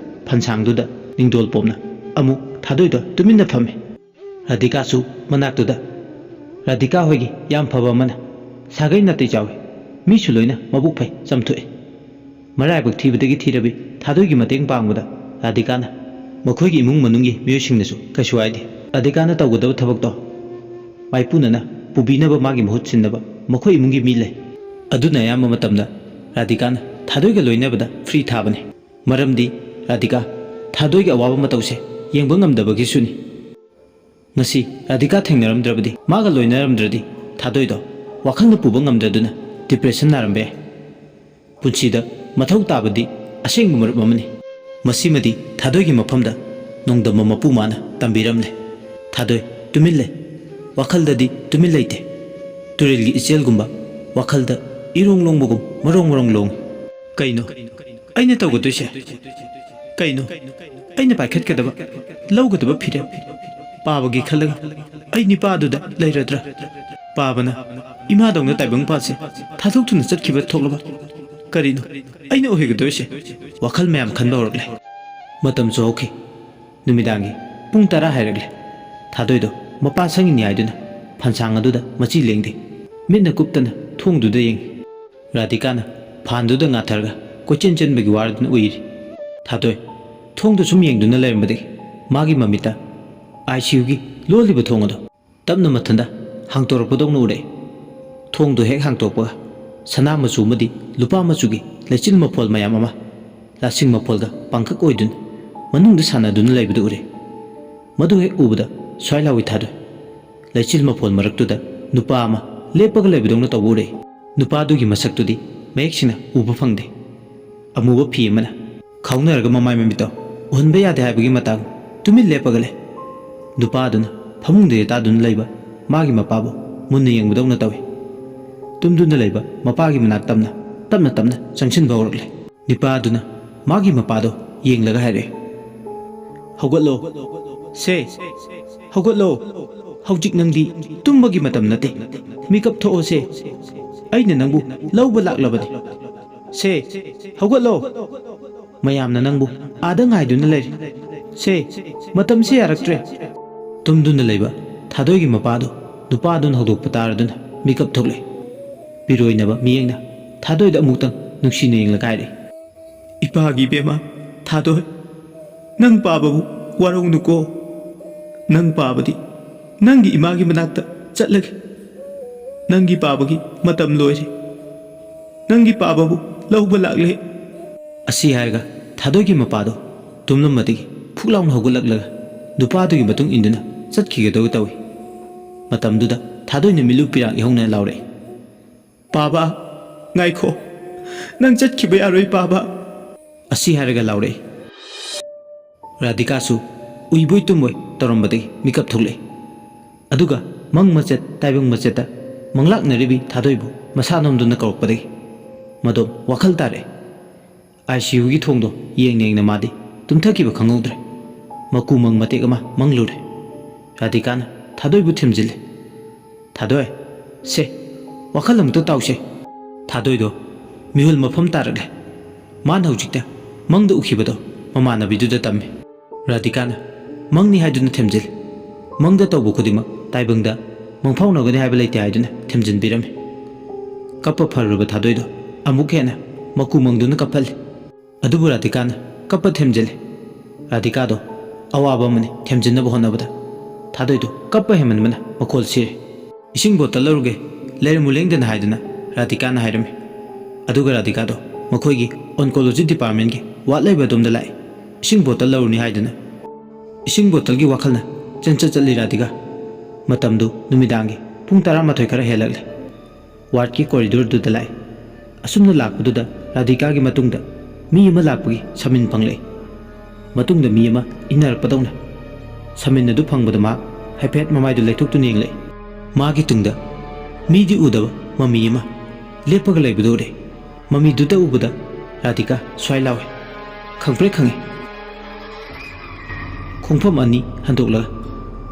ꯐꯟꯁꯥꯡꯗꯨꯗ ꯅꯤꯡꯗꯣꯜ ꯄꯣꯝꯅ ꯑꯃꯨꯛ ꯊꯥꯗꯣꯏꯗꯣ ꯇꯨꯃꯤꯟꯅ ꯐꯝꯃꯤ꯫ ꯔꯥꯙꯤꯀꯥꯁꯨ ꯃꯅꯥꯛꯇꯨꯗ꯫ ꯔꯥꯙꯤꯀꯥ ꯍꯣꯏꯒꯤ ꯌꯥꯝ ꯐꯕ ꯑꯃꯅ ꯁꯥꯒꯩ ꯅꯥꯇꯩ ꯆꯥꯎꯏ꯫ ꯃꯤꯁꯨ ꯂꯣꯏꯅ ꯃꯕꯨꯛ ꯐꯩ, ꯆꯝꯊꯣꯛꯏ꯫ ꯃꯔꯥꯏꯕꯛ ꯊꯤꯕꯗꯒꯤ ꯊꯤꯔꯕꯤ ꯊꯥꯗꯣꯏꯒꯤ ꯃꯇꯦꯡ ꯄꯥꯡꯕꯗ ꯔꯥꯙꯤꯀꯥꯅ ꯃꯈꯣꯏꯒꯤ ꯏꯃꯨꯡ ꯃꯅꯨꯡꯒꯤ ꯃꯤꯑꯣꯏꯁꯤꯡꯅꯁꯨ ꯀꯩꯁꯨ ꯍꯥꯏꯗꯦ꯫ ꯔꯥꯙꯤꯀꯥꯅ ꯇꯧꯒꯗꯕ ꯊꯕꯛꯇꯣ ꯃꯥꯏꯄꯨꯅꯅ ꯄꯨꯕꯤꯅꯕ ꯃꯥꯒꯤ ꯃꯍꯨꯠ ꯁꯤꯟꯅꯕ ꯃꯈꯣꯏ ꯏꯃꯨꯡꯒꯤ ꯃꯤ ꯂꯩ꯫ ꯑꯗꯨꯅ ꯑꯌꯥꯝꯕ ꯃꯇꯝꯗ ꯔꯥꯙꯤꯀꯥꯅ ꯊꯥꯗꯣꯏꯒ ꯂꯣꯏꯅꯕꯗ ꯐ꯭ꯔꯤ ꯊꯥꯕꯅꯤ꯫ ꯃꯔꯝꯗꯤ ꯔꯥꯙꯤꯀꯥ ꯊꯥꯗꯣꯏꯒꯤ ꯑꯋꯥꯕ ꯃꯇꯧꯁꯦ ꯌꯦꯡꯕ ꯉꯝꯗꯕꯒꯤꯁꯨꯅꯤ꯫ ꯉꯁꯤ ꯔꯥꯙꯤꯀꯥ ꯊꯦꯡꯅꯔꯝꯗ꯭ꯔꯕꯗꯤ, ꯃꯥꯒ ꯂꯣꯏꯅꯔꯝꯗ꯭ꯔꯗꯤ ꯊꯥꯗꯣꯏꯗꯣ ꯋꯥꯈꯜꯅ ꯄꯨꯕ ꯉꯝꯗ꯭ꯔꯗꯨꯅ ꯗꯤꯄ꯭ꯔꯦꯁꯟ ꯅꯥꯔꯝꯕ ꯌꯥꯏ꯫ ꯄꯨꯟꯁꯤꯗ ꯃꯊꯧ ꯇꯥꯕꯗꯤ ꯑꯁꯦꯡꯕ ꯃꯔꯨꯞ ꯑꯃꯅꯤ꯫ ꯃꯁꯤꯃꯗꯤ ꯊꯥꯗꯣꯏꯒꯤ ꯃꯐꯝꯗ ꯅꯣꯡꯗꯝꯕ ꯃꯄꯨ ꯃꯥꯅ ꯇꯝꯕꯤꯔꯝꯂꯦ꯫ ꯊꯥꯗꯣꯏ ꯇꯨꯃꯤꯟ ꯂꯩ꯫ ꯋꯥꯈꯜꯗꯗꯤ ꯇꯨꯃꯤꯟ ꯂꯩꯇꯦ꯫ ꯇꯨꯔꯦꯜꯒꯤ ꯏꯆꯦꯜꯒꯨꯝꯕ ꯋꯥꯈꯜꯗ ꯏꯔꯣꯡ ꯂꯣꯡꯕꯒꯨꯝ ꯃꯔꯣꯡ ꯃꯔꯣꯡ ꯂꯣꯡꯏ꯫ ꯀꯩꯅꯣ ꯑꯩꯅ ꯇꯧꯒꯗꯣꯏꯁꯦ? ꯀꯩꯅꯣ ꯑꯩꯅ ꯄꯥꯏꯈꯠꯀꯗꯕ, ꯂꯧꯒꯗꯕ ꯐꯤꯔꯦꯞ? ꯄꯥꯕꯒꯤ ꯈꯜꯂꯒ ꯑꯩ ꯅꯤꯄꯥꯗꯨꯗ ꯂꯩꯔꯗ꯭ꯔꯥ? ꯄꯥꯕꯅ ꯏꯃꯥꯗꯧꯅ ꯇꯥꯏꯕꯪ ꯄꯥꯠꯁꯦ ꯊꯥꯗꯣꯛꯇꯨꯅ ꯆꯠꯈꯤꯕ ꯊꯣꯛꯂꯕ? ꯀꯔꯤꯅꯣ ꯑꯩꯅ ꯑꯣꯏꯒꯗꯣꯏꯁꯦ? ꯋꯥꯈꯜ ꯃꯌꯥꯝ ꯈꯟꯕ ꯍꯧꯔꯛꯂꯦ꯫ ꯃꯇꯝꯁꯨ ꯍꯧꯈꯤ꯫ ꯅꯨꯃꯤꯗꯥꯡꯒꯤ ꯄꯨꯡ ꯇꯔꯥ ꯍꯥꯏꯔꯛꯂꯦ꯫ ꯊꯥꯗꯣꯏꯗꯣ ꯃꯄꯥ ꯁꯪꯉꯤꯅꯤ ꯍꯥꯏꯗꯨꯅ ꯐꯟꯁꯥꯡ ꯑꯗꯨꯗ ꯃꯆꯤ ꯂꯦꯡꯗꯦ꯫ ꯃꯤꯠꯅ ꯀꯨꯞꯇꯅ ꯊꯣꯡꯗꯨꯗ ꯌꯦꯡꯉꯤ꯫ ꯔꯥꯙꯤꯀꯥꯅ ꯐꯥꯟꯗꯨꯗ ꯉꯥꯊꯔꯒ ꯀꯣꯏꯆꯦꯟ ꯆꯦꯟꯕꯒꯤ ꯋꯥꯔꯗꯨꯅ ꯎꯏꯔꯤ꯫ ꯊꯥꯗꯣꯏ ꯊꯣꯡꯗꯨ ꯁꯨꯝ ꯌꯦꯡꯗꯨꯅ ꯂꯩꯔꯝꯕꯗꯒꯤ ꯃꯥꯒꯤ ꯃꯃꯤꯠꯇ ꯑꯥꯏ ꯁꯤ ꯌꯨꯒꯤ ꯂꯣꯜꯂꯤꯕ ꯊꯣꯡ ꯑꯗꯣ ꯇꯞꯅ ꯃꯊꯟꯇ ꯍꯥꯡꯇꯣꯔꯛꯄꯗꯧꯅ ꯎꯔꯛꯏ꯫ ꯊꯣꯡꯗꯨ ꯍꯦꯛ ꯍꯥꯡꯇꯣꯛꯄꯒ ꯁꯅꯥ ꯃꯆꯨ ꯑꯃꯗꯤ ꯂꯨꯄꯥ ꯃꯆꯨꯒꯤ ꯂꯩꯆꯤꯜ ꯃꯐꯣꯜ ꯃꯌꯥꯝ ꯑꯃ ꯂꯥꯁꯤꯡ ꯃꯐꯣꯜꯒ ꯄꯥꯡꯈꯛ ꯑꯣꯏꯗꯨꯅ ꯃꯅꯨꯡꯗ ꯁꯥꯟꯅꯗꯨꯅ ꯂꯩꯕꯗꯨ ꯎꯔꯛꯏ꯫ ꯃꯗꯨ ꯍꯦꯛ ꯎꯕꯗ ꯁ꯭ꯋꯥꯏ ꯂꯥꯎꯏ ꯊꯥꯗꯣꯏ꯫ ꯂꯩꯆꯤꯜ ꯃꯐꯣꯜ ꯃꯔꯛꯇꯨꯗ ꯅꯨꯄꯥ ꯑꯃ ꯂꯦꯞꯄꯒ ꯂꯩꯕꯗꯧꯅ ꯇꯧꯕ ꯎꯔꯛꯏ꯫ ꯅꯨꯄꯥꯗꯨꯒꯤ ꯃꯁꯛꯇꯨꯗꯤ ꯃꯌꯦꯛ ꯁꯦꯡꯅ ꯎꯕ ꯐꯪꯗꯦ꯫ ꯑꯃꯨꯕ ꯐꯤ ꯑꯃꯅ ꯈꯥꯎꯅꯔꯒ ꯃꯃꯥꯏ ꯃꯃꯤꯠꯇꯣ ꯎꯍꯟꯕ ꯌꯥꯗꯦ ꯍꯥꯏꯕꯒꯤ ꯃꯇꯥꯡ ꯇꯨꯃꯤꯟ ꯂꯦꯞꯄꯒ ꯂꯩ꯫ ꯅꯨꯄꯥꯗꯨꯅ ꯐꯃꯨꯡꯗ ꯌꯦꯇꯥꯗꯨꯅ ꯂꯩꯕ ꯃꯥꯒꯤ ꯃꯄꯥꯕꯨ ꯃꯨꯟꯅ ꯌꯦꯡꯕꯗꯧꯅ ꯇꯧꯏ꯫ ꯇꯨꯝꯗꯨꯅ ꯂꯩꯕ ꯃꯄꯥꯒꯤ ꯃꯅꯥꯛ ꯇꯝꯅ ꯇꯞꯅ ꯇꯞꯅ ꯆꯪꯁꯤꯟꯕ ꯍꯧꯔꯛꯂꯦ꯫ ꯅꯨꯄꯥꯗꯨꯅ ꯃꯥꯒꯤ ꯃꯄꯥꯗꯣ ꯌꯦꯡꯂꯒ ꯍꯥꯏꯔꯛꯏ, "ꯍꯧꯒꯠꯂꯣ, ꯁꯦ, ꯍꯧꯒꯠꯂꯣ꯫ ꯍꯧꯖꯤꯛ ꯅꯪꯗꯤ ꯇꯨꯝꯕꯒꯤ ꯃꯇꯝ ꯅꯠꯇꯦ꯫ ꯃꯤꯀꯞ ꯊꯣꯛꯑꯣꯁꯦ꯫ ꯑꯩꯅ ꯅꯪꯕꯨ ꯂꯧꯕ ꯂꯥꯛꯂꯕꯅꯤ꯫ ꯁꯦ, ꯍꯧꯒꯠꯂꯣ"꯫ ꯃꯌꯥꯝꯅ ꯅꯪꯕꯨ ꯑꯥꯗ ꯉꯥꯏꯗꯨꯅ ꯂꯩꯔꯤ꯫ ꯁꯦ, ꯃꯇꯝꯁꯦ ꯌꯥꯔꯛꯇ꯭ꯔꯦ꯫ ꯇꯨꯝꯗꯨꯅ ꯂꯩꯕ ꯊꯥꯗꯣꯏꯒꯤ ꯃꯄꯥꯗꯨ ꯅꯨꯄꯥꯗꯨꯅ ꯍꯧꯗꯣꯛꯄ ꯇꯥꯔꯗꯨꯅ ꯃꯤꯀꯞ ꯊꯣꯛꯂꯛꯏ꯫ ꯄꯤꯔꯣꯏꯅꯕ ꯃꯤꯠꯌꯦꯡꯅ ꯊꯥꯗꯣꯏꯗ ꯑꯃꯨꯛꯇꯪ ꯅꯨꯡꯁꯤꯅ ꯌꯦꯡꯂꯒ ꯍꯥꯏꯔꯛꯏ, "ꯏꯄꯥꯒꯤ ꯏꯕꯦꯝꯃ ꯊꯥꯗꯣꯏ, ꯅꯪ ꯄꯥꯕꯕꯨ ꯋꯥꯔꯧꯅꯨꯀꯣ꯫ ꯅꯪ ꯄꯥꯕꯗꯤ ꯅꯪꯒꯤ ꯏꯃꯥꯒꯤ ꯃꯅꯥꯛꯇ ꯆꯠꯂꯒꯦ꯫ ꯅꯪꯒꯤ ꯄꯥꯕꯒꯤ ꯃꯇꯝ ꯂꯣꯏꯔꯦ꯫ ꯅꯪꯒꯤ ꯄꯥꯕꯕꯨ ꯂꯧꯕ ꯂꯥꯛꯂꯦ꯫" ꯑꯁꯤ ꯍꯥꯏꯔꯒ ꯊꯥꯗꯣꯏꯒꯤ ꯃꯄꯥꯗꯣ ꯇꯨꯝꯂꯝꯕꯗꯒꯤ ꯐꯨꯛ ꯂꯥꯎꯅ ꯍꯧꯒꯠꯂꯛꯂꯒ ꯅꯨꯄꯥꯗꯨꯒꯤ ꯃꯇꯨꯡ ꯏꯟꯗꯨꯅ ꯆꯠꯈꯤꯒꯗꯧ ꯇꯧꯏ꯫ ꯃꯇꯝꯗꯨꯗ ꯊꯥꯗꯣꯏꯅ ꯃꯤꯠꯂꯨ ꯄꯤꯔꯥꯡ ꯏꯍꯧꯅ ꯂꯥꯎꯔꯛꯏ, "ꯄꯥꯕ, ꯉꯥꯏꯈꯣ, ꯅꯪ ꯆꯠꯈꯤꯕ ꯌꯥꯔꯣꯏ ꯄꯥꯕ꯫" ꯑꯁꯤ ꯍꯥꯏꯔꯒ ꯂꯥꯎꯔꯛꯏ꯫ ꯔꯥꯙꯤꯀꯥꯁꯨ ꯎꯏꯕꯣꯏ ꯇꯨꯝꯕꯣꯏ ꯇꯧꯔꯝꯕꯗꯒꯤ ꯃꯤꯀꯞ ꯊꯣꯛꯂꯛꯏ꯫ ꯑꯗꯨꯒ ꯃꯪ ꯃꯆꯦꯠ ꯇꯥꯏꯕꯪ ꯃꯆꯦꯠꯇ ꯃꯪꯂꯥꯛꯅꯔꯤꯕꯤ ꯊꯥꯗꯣꯏꯕꯨ ꯃꯁꯥ ꯅꯣꯝꯗꯨꯅ ꯀꯧꯔꯛꯄꯗꯒꯤ ꯃꯗꯣꯝ ꯋꯥꯈꯜ ꯇꯥꯔꯛꯏ꯫ ꯑꯥꯏ ꯁꯤ ꯌꯨꯒꯤ ꯊꯣꯡꯗꯣ ꯌꯦꯡꯅ ꯌꯦꯡꯅ ꯃꯥꯗꯤ ꯇꯨꯝꯊꯈꯤꯕ ꯈꯪꯍꯧꯗ꯭ꯔꯦ꯫ ꯃꯀꯨ ꯃꯪ ꯃꯇꯦꯛ ꯑꯃ ꯃꯪꯂꯨꯔꯦ꯫ ꯔꯥꯙꯤꯀꯥꯅ ꯊꯥꯗꯣꯏꯕꯨ ꯊꯦꯝꯖꯤꯜꯂꯦ꯫ "ꯊꯥꯗꯣꯏ, ꯁꯦ, ꯋꯥꯈꯜ ꯑꯃꯨꯛꯇ ꯇꯥꯎꯁꯦ꯫" ꯊꯥꯗꯣꯏꯗꯣ ꯃꯤꯍꯨꯜ ꯃꯐꯝ ꯇꯥꯔꯛꯂꯦ꯫ ꯃꯥꯅ ꯍꯧꯖꯤꯛꯇ ꯃꯪꯗ ꯎꯈꯤꯕꯗꯣ ꯃꯃꯥꯟꯅꯕꯤꯗꯨꯗ ꯇꯝꯃꯤ꯫ ꯔꯥꯙꯤꯀꯥꯅ ꯃꯪꯅꯤ ꯍꯥꯏꯗꯨꯅ ꯊꯦꯝꯖꯤꯜꯂꯤ꯫ ꯃꯪꯗ ꯇꯧꯕ ꯈꯨꯗꯤꯡꯃꯛ ꯇꯥꯏꯕꯪꯗ ꯃꯪꯐꯥꯎꯅꯒꯅꯤ ꯍꯥꯏꯕ ꯂꯩꯇꯦ ꯍꯥꯏꯗꯨꯅ ꯊꯦꯝꯖꯤꯟꯕꯤꯔꯝꯃꯤ꯫ ꯀꯞꯄ ꯐꯔꯨꯔꯕ ꯊꯥꯗꯣꯏꯗꯣ ꯑꯃꯨꯛ ꯍꯦꯟꯅ ꯃꯀꯨ ꯃꯪꯗꯨꯅ ꯀꯞꯍꯜꯂꯤ꯫ ꯑꯗꯨꯕꯨ ꯔꯥꯙꯤꯀꯥꯅ ꯀꯞꯄ ꯊꯦꯝꯖꯤꯜꯂꯤ꯫ ꯔꯥꯙꯤꯀꯥꯗꯣ ꯑꯋꯥꯕ ꯑꯃꯅꯤ ꯊꯦꯝꯖꯤꯟꯅꯕ ꯍꯣꯠꯅꯕꯗ ꯊꯥꯗꯣꯏꯗꯣ ꯀꯞꯄ ꯍꯦꯟꯃꯟꯕꯅ ꯃꯈꯣꯜ ꯁꯤꯔꯦ꯫ "ꯏꯁꯤꯡ ꯕꯣꯇꯜ ꯂꯧꯔꯨꯒꯦ, ꯂꯩꯔꯝꯃꯨ ꯂꯦꯡꯗꯅ" ꯍꯥꯏꯗꯨꯅ ꯔꯥꯙꯤꯀꯥꯅ ꯍꯥꯏꯔꯝꯃꯤ꯫ ꯑꯗꯨꯒ ꯔꯥꯙꯤꯀꯥꯗꯣ ꯃꯈꯣꯏꯒꯤ ꯑꯣꯟꯀꯣꯂꯣꯖꯤ ꯗꯤꯄꯥꯔꯠꯃꯦꯟꯒꯤ ꯋꯥꯔꯗ ꯂꯩꯕ ꯑꯗꯣꯝꯗ ꯂꯥꯛꯏ꯫ "ꯏꯁꯤꯡ ꯕꯣꯇꯜ ꯂꯧꯔꯨꯅꯤ" ꯍꯥꯏꯗꯨꯅ ꯏꯁꯤꯡ ꯕꯣꯇꯜꯒꯤ ꯋꯥꯈꯜꯅ ꯆꯦꯟꯆꯠ ꯆꯠꯂꯤ ꯔꯥꯙꯤꯀꯥ꯫ ꯃꯇꯝꯗꯨ ꯅꯨꯃꯤꯗꯥꯡꯒꯤ ꯄꯨꯡ ꯇꯔꯥꯃꯥꯊꯣꯏ ꯈꯔ ꯍꯦꯜꯂꯛꯂꯦ꯫ ꯋꯥꯔꯗꯀꯤ ꯀꯣꯔꯤꯗꯣꯔꯗꯨꯗ ꯂꯥꯛꯏ꯫ ꯑꯁꯨꯝꯅ ꯂꯥꯛꯄꯗꯨꯗ ꯔꯥꯙꯤꯀꯥꯒꯤ ꯃꯇꯨꯡꯗ ꯃꯤ ꯑꯃ ꯂꯥꯛꯄꯒꯤ ꯁꯃꯤꯟ ꯐꯪꯂꯛꯏ꯫ ꯃꯇꯨꯡꯗ ꯃꯤ ꯑꯃ ꯏꯟꯅꯔꯛꯄꯗꯧꯅ ꯁꯃꯤꯟ ꯑꯗꯨ ꯐꯪꯕꯗ ꯃꯍꯥꯛ ꯍꯥꯏꯐꯦꯠ ꯃꯃꯥꯏꯗꯨ ꯂꯩꯊꯣꯛꯇꯨꯅ ꯌꯦꯡꯂꯛꯏ꯫ ꯃꯥꯒꯤ ꯇꯨꯡꯗ ꯃꯤꯗꯤ ꯎꯗꯕ ꯃꯃꯤ ꯑꯃ ꯂꯦꯞꯄꯒ ꯂꯩꯕꯗꯨ ꯎꯔꯦ꯫ ꯃꯃꯤꯗꯨꯗ ꯎꯕꯗ ꯔꯥꯙꯤꯀꯥ ꯁ꯭ꯋꯥꯏ ꯂꯥꯎꯏ꯫ ꯈꯪꯄ꯭ꯔꯦꯛ ꯈꯪꯉꯤ꯫ ꯈꯣꯡꯐꯝ ꯑꯅꯤ ꯍꯟꯗꯣꯛꯂꯒ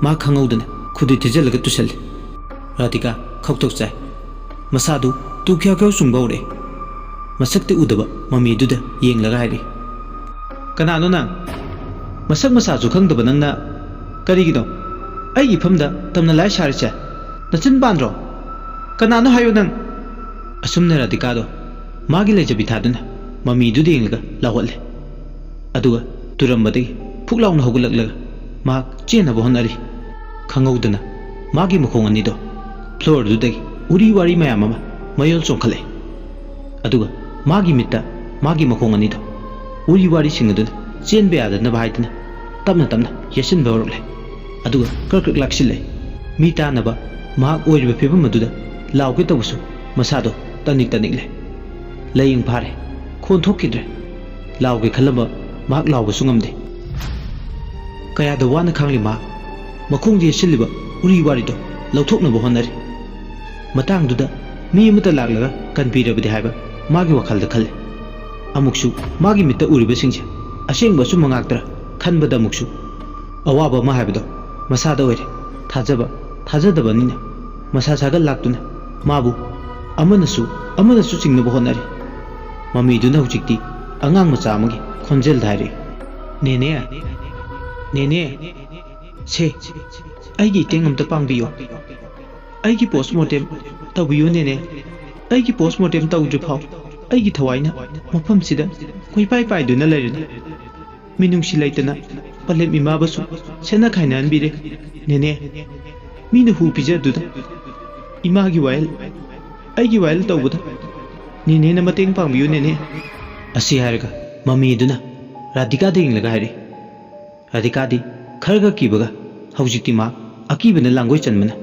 ꯃꯥ ꯈꯪꯍꯧꯗꯅ ꯈꯨꯗꯤ ꯊꯤꯖꯤꯜꯂꯒ ꯇꯨꯁꯜꯂꯤ꯫ ꯔꯥꯙꯤꯀꯥ ꯈꯧꯇꯣꯛ ꯆꯥꯏ꯫ ꯃꯁꯥꯗꯨ ꯇꯨ ꯈ꯭ꯌꯥꯎ ꯈ꯭ꯌꯥꯎ ꯆꯨꯡꯕ ꯍꯧꯔꯛꯑꯦ꯫ ꯃꯁꯛꯇꯤ ꯎꯗꯕ ꯃꯃꯤꯗꯨꯗ ꯌꯦꯡꯂꯒ ꯍꯥꯏꯔꯛꯏ, "ꯀꯅꯥꯅꯣ ꯅꯪ? ꯃꯁꯛ ꯃꯁꯥꯁꯨ ꯈꯪꯗꯕ ꯅꯪꯅ ꯀꯔꯤꯒꯤꯅꯣ ꯑꯩꯒꯤ ꯏꯐꯝꯗ ꯇꯝꯅ ꯂꯥꯏ ꯁꯥꯔꯤꯁꯦ? ꯅꯆꯤꯟ ꯄꯥꯟꯗ꯭ꯔꯣ? ꯀꯅꯥꯅꯣ ꯍꯥꯏꯌꯣ ꯅꯪ!" ꯑꯁꯨꯝꯅ ꯔꯥꯙꯤꯀꯥꯗꯣ ꯃꯥꯒꯤ ꯂꯩꯖꯕꯤ ꯊꯥꯗꯨꯅ ꯃꯃꯤꯗꯨꯗ ꯌꯦꯡꯂꯒ ꯂꯥꯎꯍꯠꯂꯦ꯫ ꯑꯗꯨꯒ ꯇꯨꯔꯝꯕꯗꯒꯤ ꯐꯨꯛ ꯂꯥꯎꯅ ꯍꯧꯒꯠꯂꯛꯂꯒ ꯃꯍꯥꯛ ꯆꯦꯟꯅꯕ ꯍꯣꯠꯅꯔꯤ꯫ ꯈꯪꯍꯧꯗꯅ ꯃꯥꯒꯤ ꯃꯈꯣꯡ ꯑꯅꯤꯗꯣ ꯐ꯭ꯂꯣꯔꯗꯨꯗꯒꯤ ꯎꯔꯤ ꯋꯥꯔꯤ ꯃꯌꯥꯝ ꯑꯃ ꯃꯌꯣꯜ ꯆꯣꯡꯈꯠꯂꯛꯏ꯫ ꯑꯗꯨꯒ ꯃꯥꯒꯤ ꯃꯤꯠꯇ ꯃꯥꯒꯤ ꯃꯈꯣꯡ ꯑꯅꯤꯗꯣ ꯎꯔꯤ ꯋꯥꯔꯤꯁꯤꯡ ꯑꯗꯨꯅ ꯆꯦꯟꯕ ꯌꯥꯗꯅꯕ ꯍꯥꯏꯗꯨꯅ ꯇꯞꯅ ꯇꯞꯅ ꯌꯦꯠꯁꯤꯟꯕ ꯍꯧꯔꯛꯂꯦ꯫ ꯑꯗꯨꯒ ꯀ꯭ꯔꯛ ꯀ꯭ꯔꯛ ꯂꯥꯛꯁꯤꯜꯂꯦ꯫ ꯃꯤ ꯇꯥꯅꯕ ꯃꯍꯥꯛ ꯑꯣꯏꯔꯤꯕ ꯐꯤꯕꯝ ꯑꯗꯨꯗ ꯂꯥꯎꯒꯦ ꯇꯧꯕꯁꯨ ꯃꯁꯥꯗꯣ ꯇꯅꯤꯛ ꯇꯅꯤꯛꯂꯦ꯫ ꯂꯥꯏꯌꯦꯡ ꯐꯥꯔꯦ꯫ ꯈꯣꯟ ꯊꯣꯛꯈꯤꯗ꯭ꯔꯦ꯫ ꯂꯥꯎꯒꯦ ꯈꯜꯂꯝꯕ ꯃꯍꯥꯛ ꯂꯥꯎꯕꯁꯨ ꯉꯝꯗꯦ꯫ ꯀꯌꯥꯗ ꯋꯥꯅ ꯈꯥꯡꯂꯤ ꯃꯍꯥꯛ꯫ ꯃꯈꯣꯡꯗ ꯌꯦꯠꯁꯤꯜꯂꯤꯕ ꯎꯔꯤ ꯋꯥꯔꯤꯗꯣ ꯂꯧꯊꯣꯛꯅꯕ ꯍꯣꯠꯅꯔꯤ꯫ ꯃꯇꯥꯡꯗꯨꯗ ꯃꯤ ꯑꯃꯠꯇ ꯂꯥꯛꯂꯒ ꯀꯟꯕꯤꯔꯕꯗꯤ ꯍꯥꯏꯕ ꯃꯥꯒꯤ ꯋꯥꯈꯜꯗ ꯈꯜꯂꯤ꯫ ꯑꯃꯨꯛꯁꯨ ꯃꯥꯒꯤ ꯃꯤꯠꯇ ꯎꯔꯤꯕꯁꯤꯡꯁꯦ ꯑꯁꯦꯡꯕ ꯑꯆꯨꯝꯕ ꯉꯥꯛꯇ꯭ꯔꯥ ꯈꯟꯕꯗ ꯑꯃꯨꯛꯁꯨ ꯑꯋꯥꯕ ꯑꯃ ꯍꯥꯏꯕꯗꯣ ꯃꯁꯥꯗ ꯑꯣꯏꯔꯦ꯫ ꯊꯥꯖꯕ ꯊꯥꯖꯗꯕꯅꯤꯅ ꯃꯁꯥ ꯁꯥꯒꯠ ꯂꯥꯛꯇꯨꯅ ꯃꯥꯕꯨ ꯑꯃꯅꯁꯨ ꯑꯃꯅꯁꯨ ꯆꯤꯡꯅꯕ ꯍꯣꯠꯅꯔꯤ꯫ ꯃꯃꯤꯗꯨꯅ ꯍꯧꯖꯤꯛꯇꯤ ꯑꯉꯥꯡ ꯃꯆꯥ ꯑꯃꯒꯤ ꯈꯣꯟꯖꯦꯜꯗ ꯍꯥꯏꯔꯛꯏ, "ꯅꯦꯅꯦ, ꯅꯦꯅꯦ, ꯁꯦ, ꯑꯩꯒꯤ ꯏꯇꯦꯡ ꯑꯝꯇ ꯄꯥꯡꯕꯤꯌꯣ꯫ ꯑꯩꯒꯤ ꯄꯣꯁꯃꯣꯔꯇꯦꯝ ꯇꯧꯕꯤꯌꯨ ꯅꯦꯅꯦ꯫ ꯑꯩꯒꯤ ꯄꯣꯁꯃꯣꯔꯇꯦꯝ ꯇꯧꯗ꯭ꯔꯤꯐꯥꯎ ꯑꯩꯒꯤ ꯊꯋꯥꯏꯅ ꯃꯐꯝꯁꯤꯗ ꯀꯣꯏꯄꯥꯏ ꯄꯥꯏꯗꯨꯅ ꯂꯩꯔꯅꯤ꯫ ꯃꯤꯅꯨꯡꯁꯤ ꯂꯩꯇꯅ ꯄꯂꯦꯝ ꯏꯃꯥꯕꯨꯁꯨ ꯁꯦꯠꯅ ꯈꯥꯏꯅꯍꯟꯕꯤꯔꯦ ꯅꯦꯅꯦ꯫ ꯃꯤꯅ ꯍꯨ ꯄꯤꯖꯗꯨꯅ ꯏꯃꯥꯒꯤ ꯋꯥꯌꯦꯜ, ꯑꯩꯒꯤ ꯋꯥꯌꯦꯜ ꯇꯧꯕꯗ ꯅꯦꯅꯦꯅ ꯃꯇꯦꯡ ꯄꯥꯡꯕꯤꯌꯨ ꯅꯦꯅꯦ"꯫ ꯑꯁꯤ ꯍꯥꯏꯔꯒ ꯃꯃꯤꯗꯨꯅ ꯔꯥꯙꯤꯀꯥꯗ ꯌꯦꯡꯂꯒ ꯍꯥꯏꯔꯛꯏ꯫ ꯔꯥꯙꯤꯀꯥꯗꯤ ꯈꯔꯒ ꯀꯤꯕꯒ ꯍꯧꯖꯤꯛꯇꯤ ꯃꯥ ꯑꯀꯤꯕꯅ ꯂꯥꯡꯒꯣꯏ ꯆꯟꯕꯅ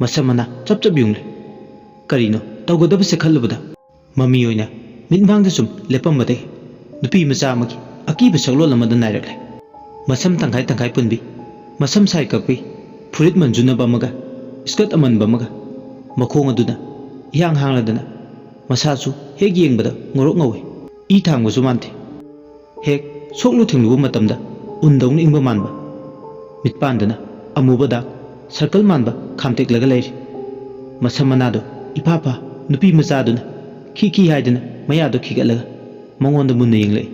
ꯃꯁꯝ ꯃꯅꯥ ꯆꯞ ꯆꯞ ꯌꯨꯡꯂꯦ꯫ ꯀꯔꯤꯅꯣ ꯇꯧꯒꯗꯕꯁꯦ ꯈꯜꯂꯨꯕꯗ ꯃꯃꯤ ꯑꯣꯏꯅ ꯃꯤꯠꯃꯥꯡꯗ ꯁꯨꯝ ꯂꯦꯞꯄꯝꯕꯗꯒꯤ ꯅꯨꯄꯤ ꯃꯆꯥ ꯑꯃꯒꯤ ꯑꯀꯤꯕ ꯁꯛꯂꯣꯟ ꯑꯃꯗ ꯅꯥꯏꯔꯛꯂꯦ꯫ ꯃꯁꯝ ꯇꯪꯈꯥꯏ ꯇꯪꯈꯥꯏ ꯄꯨꯟꯕꯤ, ꯃꯁꯝ ꯁꯥꯏ ꯀꯛꯄꯤ, ꯐꯨꯔꯤꯠ ꯃꯟꯖꯨꯅꯕ ꯑꯃꯒ ꯏꯁꯀꯔꯠ ꯑꯃꯟꯕ ꯑꯃꯒ, ꯃꯈꯣꯡ ꯑꯗꯨꯅ ꯏꯍꯥꯡ ꯍꯥꯡꯂꯗꯅ ꯃꯁꯥꯁꯨ ꯍꯦꯛ ꯌꯦꯡꯕꯗ ꯉꯧꯔꯣꯛ ꯉꯧꯏ꯫ ꯏ ꯊꯥꯡꯕꯁꯨ ꯃꯥꯟꯗꯦ꯫ ꯍꯦꯛ ꯁꯣꯛꯂꯨ ꯊꯦꯡꯂꯨꯕ ꯃꯇꯝꯗ ꯎꯟꯗꯧꯅ ꯏꯪꯕ ꯃꯥꯟꯕ꯫ ꯃꯤꯠꯄꯥꯟꯗꯅ ꯑꯃꯨꯕ ꯗꯥꯛ ꯁꯔꯀꯜ ꯃꯥꯟꯕ ꯈꯥꯝꯇꯦꯛꯂꯒ ꯂꯩꯔꯤ꯫ ꯃꯁꯝ ꯃꯅꯥꯗꯣ ꯏꯐꯥ ꯐꯥ ꯅꯨꯄꯤ ꯃꯆꯥꯗꯨꯅ ꯈꯤ ꯈꯤ ꯍꯥꯏꯗꯅ ꯃꯌꯥꯗꯣ ꯈꯤꯒꯠꯂꯒ ꯃꯉꯣꯟꯗ ꯃꯨꯟꯅ ꯌꯦꯡꯂꯛꯏ꯫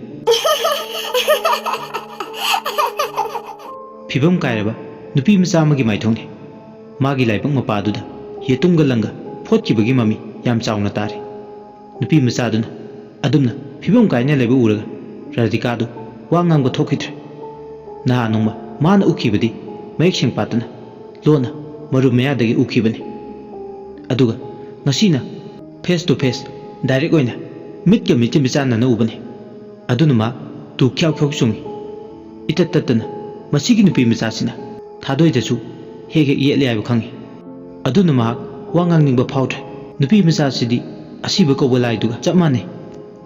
ꯐꯤꯕꯝ ꯀꯥꯏꯔꯕ ꯅꯨꯄꯤ ꯃꯆꯥ ꯑꯃꯒꯤ ꯃꯥꯏꯊꯣꯡꯅꯤ꯫ ꯃꯥꯒꯤ ꯂꯥꯏꯕꯛ ꯃꯄꯥꯗꯨꯗ ꯌꯦꯇꯨꯝꯒ ꯂꯪꯒ ꯐꯣꯠꯈꯤꯕꯒꯤ ꯃꯃꯤ ꯌꯥꯝ ꯆꯥꯎꯅ ꯇꯥꯔꯤ꯫ ꯅꯨꯄꯤ ꯃꯆꯥꯗꯨꯅ ꯑꯗꯨꯝꯅ ꯐꯤꯕꯝ ꯀꯥꯏꯅ ꯂꯩꯕ ꯎꯔꯒ ꯔꯥꯙꯤꯀꯥꯗꯨ ꯋꯥ ꯉꯥꯡꯕ ꯊꯣꯛꯈꯤꯗ꯭ꯔꯦ꯫ ꯅꯍꯥꯟ ꯅꯣꯡꯃ ꯃꯥꯅ ꯎꯈꯤꯕꯗꯤ ꯃꯌꯦꯛ ꯁꯦꯡ ꯄꯥꯠꯇꯅ ꯂꯣꯟꯅ ꯃꯔꯨꯞ ꯃꯌꯥꯗꯒꯤ ꯎꯈꯤꯕꯅꯤ꯫ ꯑꯗꯨꯒ ꯉꯁꯤꯅ face to face, direct ꯑꯣꯏꯅ ꯃꯤꯠꯀ ꯃꯤꯠꯀ ꯃꯤꯆꯥꯟꯅꯅ ꯎꯕꯅꯤ꯫ ꯑꯗꯨꯅ ꯃꯍꯥꯛ ꯇꯨ ꯈ꯭ꯌꯥꯎ ꯈ꯭ꯌꯥꯎ ꯆꯨꯡꯏ꯫ ꯏꯇꯠ ꯇꯠꯇꯅ ꯃꯁꯤꯒꯤ ꯅꯨꯄꯤ ꯃꯆꯥꯁꯤꯅ ꯊꯥꯗꯣꯏꯗꯁꯨ ꯍꯦꯛ ꯍꯦꯛ ꯌꯦꯠꯂꯦ ꯍꯥꯏꯕ ꯈꯪꯏ꯫ ꯑꯗꯨꯅ ꯃꯍꯥꯛ ꯋꯥ ꯉꯥꯡꯅꯤꯡꯕ ꯐꯥꯎꯗ꯭ꯔꯦ꯫ ꯅꯨꯄꯤ ꯃꯆꯥꯁꯤꯗꯤ ꯑꯁꯤꯕ ꯀꯧꯕ ꯂꯥꯏꯗꯨꯒ ꯆꯞ ꯃꯥꯟꯅꯩ꯫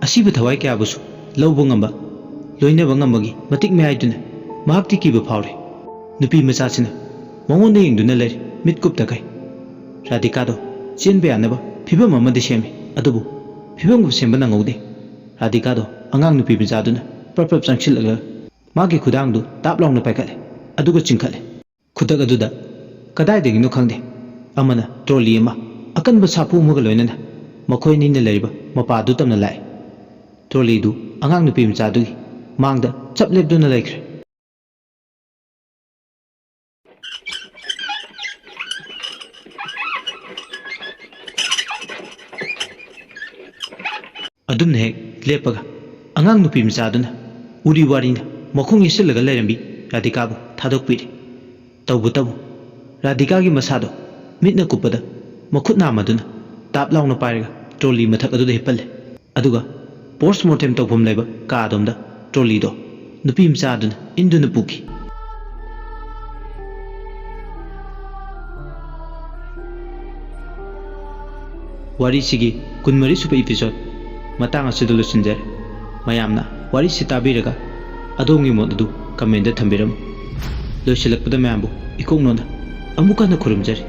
ꯑꯁꯤꯕ ꯊꯋꯥꯏ ꯀꯌꯥꯕꯨꯁꯨ ꯂꯧꯕ ꯉꯝꯕ, ꯂꯣꯏꯅꯕ ꯉꯝꯕꯒꯤ ꯃꯇꯤꯛ ꯃꯌꯥꯏꯗꯨꯅ ꯃꯍꯥꯛꯇꯤ ꯀꯤꯕ ꯐꯥꯎꯔꯦ꯫ ꯅꯨꯄꯤ ꯃꯆꯥꯁꯤꯅ ꯃꯉꯣꯟꯗ ꯌꯦꯡꯗꯨꯅ ꯂꯩꯔꯦ, ꯃꯤꯠ ꯀꯨꯞꯇꯈꯩ꯫ ꯔꯥꯙꯤꯀꯥꯗꯣ ꯆꯦꯟꯕ ꯌꯥꯅꯕ ꯐꯤꯕꯝ ꯑꯃꯗꯤ ꯁꯦꯝꯃꯤ, ꯑꯗꯨꯕꯨ ꯐꯤꯕꯝꯒ ꯁꯦꯝꯕ ꯅꯪꯍꯧꯗꯦ꯫ ꯔꯥꯙꯤꯀꯥꯗꯣ ꯑꯉꯥꯡ ꯅꯨꯄꯤ ꯃꯆꯥꯗꯨꯅ ꯄ꯭ꯔꯞ ꯄ꯭ꯔꯞ ꯆꯪꯁꯤꯜꯂꯒ ꯃꯥꯒꯤ ꯈꯨꯗꯥꯡꯗꯨ ꯇꯥꯞ ꯂꯥꯎꯅ ꯄꯥꯏꯈꯠꯂꯦ, ꯑꯗꯨꯒ ꯆꯤꯡꯈꯠꯂꯦ꯫ ꯈꯨꯗꯛ ꯑꯗꯨꯗ ꯀꯗꯥꯏꯗꯒꯤꯅꯣ ꯈꯪꯗꯦ, ꯑꯃꯅ ꯇ꯭ꯔꯣꯂꯤ ꯑꯃ ꯑꯀꯟꯕ ꯁꯥꯐꯨ ꯑꯃꯒ ꯂꯣꯏꯅꯅ ꯃꯈꯣꯏ ꯑꯅꯤꯅ ꯂꯩꯔꯤꯕ ꯃꯄꯥꯗꯨ ꯇꯝꯅ ꯂꯥꯛꯑꯦ꯫ ꯇ꯭ꯔꯣꯂꯤꯗꯨ ꯑꯉꯥꯡ ꯅꯨꯄꯤ ꯃꯆꯥꯗꯨꯒꯤ ꯃꯥꯡꯗ ꯆꯞ ꯂꯦꯞꯇꯨꯅ ꯂꯩꯈ꯭ꯔꯦ꯫ ꯑꯗꯨꯝꯅ ꯍꯦꯛ ꯂꯦꯞꯄꯒ ꯑꯉꯥꯡ ꯅꯨꯄꯤ ꯃꯆꯥꯗꯨꯅ ꯎꯔꯤ ꯋꯥꯔꯤꯅ ꯃꯈꯣꯡ ꯌꯩꯁꯤꯜꯂꯒ ꯂꯩꯔꯝꯕꯤ ꯔꯥꯙꯤꯀꯥꯕꯨ ꯊꯥꯗꯣꯛꯄꯤꯔꯦ꯫ ꯇꯧꯕꯇꯕꯨ ꯔꯥꯙꯤꯀꯥꯒꯤ ꯃꯁꯥꯗꯣ ꯃꯤꯠꯅ ꯀꯨꯞꯄꯗ ꯃꯈꯨꯠ ꯅꯥꯝꯃꯗꯨꯅ ꯇꯥꯞ ꯂꯥꯎꯅ ꯄꯥꯏꯔꯒ ꯇ꯭ꯔꯣꯂꯤ ꯃꯊꯛ ꯑꯗꯨꯗ ꯍꯤꯞꯍꯜꯂꯦ꯫ ꯑꯗꯨꯒ ꯄꯣꯁꯃꯣꯔꯇꯦꯝ ꯇꯧꯐꯝ ꯂꯩꯕ ꯀꯥ ꯑꯗꯣꯝꯗ ꯇ꯭ꯔꯣꯂꯤꯗꯣ ꯅꯨꯄꯤ ꯃꯆꯥ ꯑꯗꯨꯅ ꯏꯟꯗꯨꯅ ꯄꯨꯈꯤ꯫ ꯋꯥꯔꯤꯁꯤꯒꯤ ꯀꯨꯟꯃꯔꯤ ꯁꯨꯕ episode ꯃꯇꯥꯡ ꯑꯁꯤꯗ ꯂꯣꯏꯁꯤꯟꯖꯔꯦ꯫ ꯃꯌꯥꯝꯅ ꯋꯥꯔꯤꯁꯤ ꯇꯥꯕꯤꯔꯒ ꯑꯗꯣꯝꯒꯤ ꯃꯣꯠ ꯑꯗꯨ comment ꯊꯝꯕꯤꯔꯝꯃꯨ꯫ ꯂꯣꯏꯁꯤꯜꯂꯛꯄꯗ ꯃꯌꯥꯝꯕꯨ ꯏꯀꯣꯛ ꯅꯣꯟꯅ ꯑꯃꯨꯛ ꯍꯟꯅ ꯈꯨꯔꯨꯝꯖꯔꯤ꯫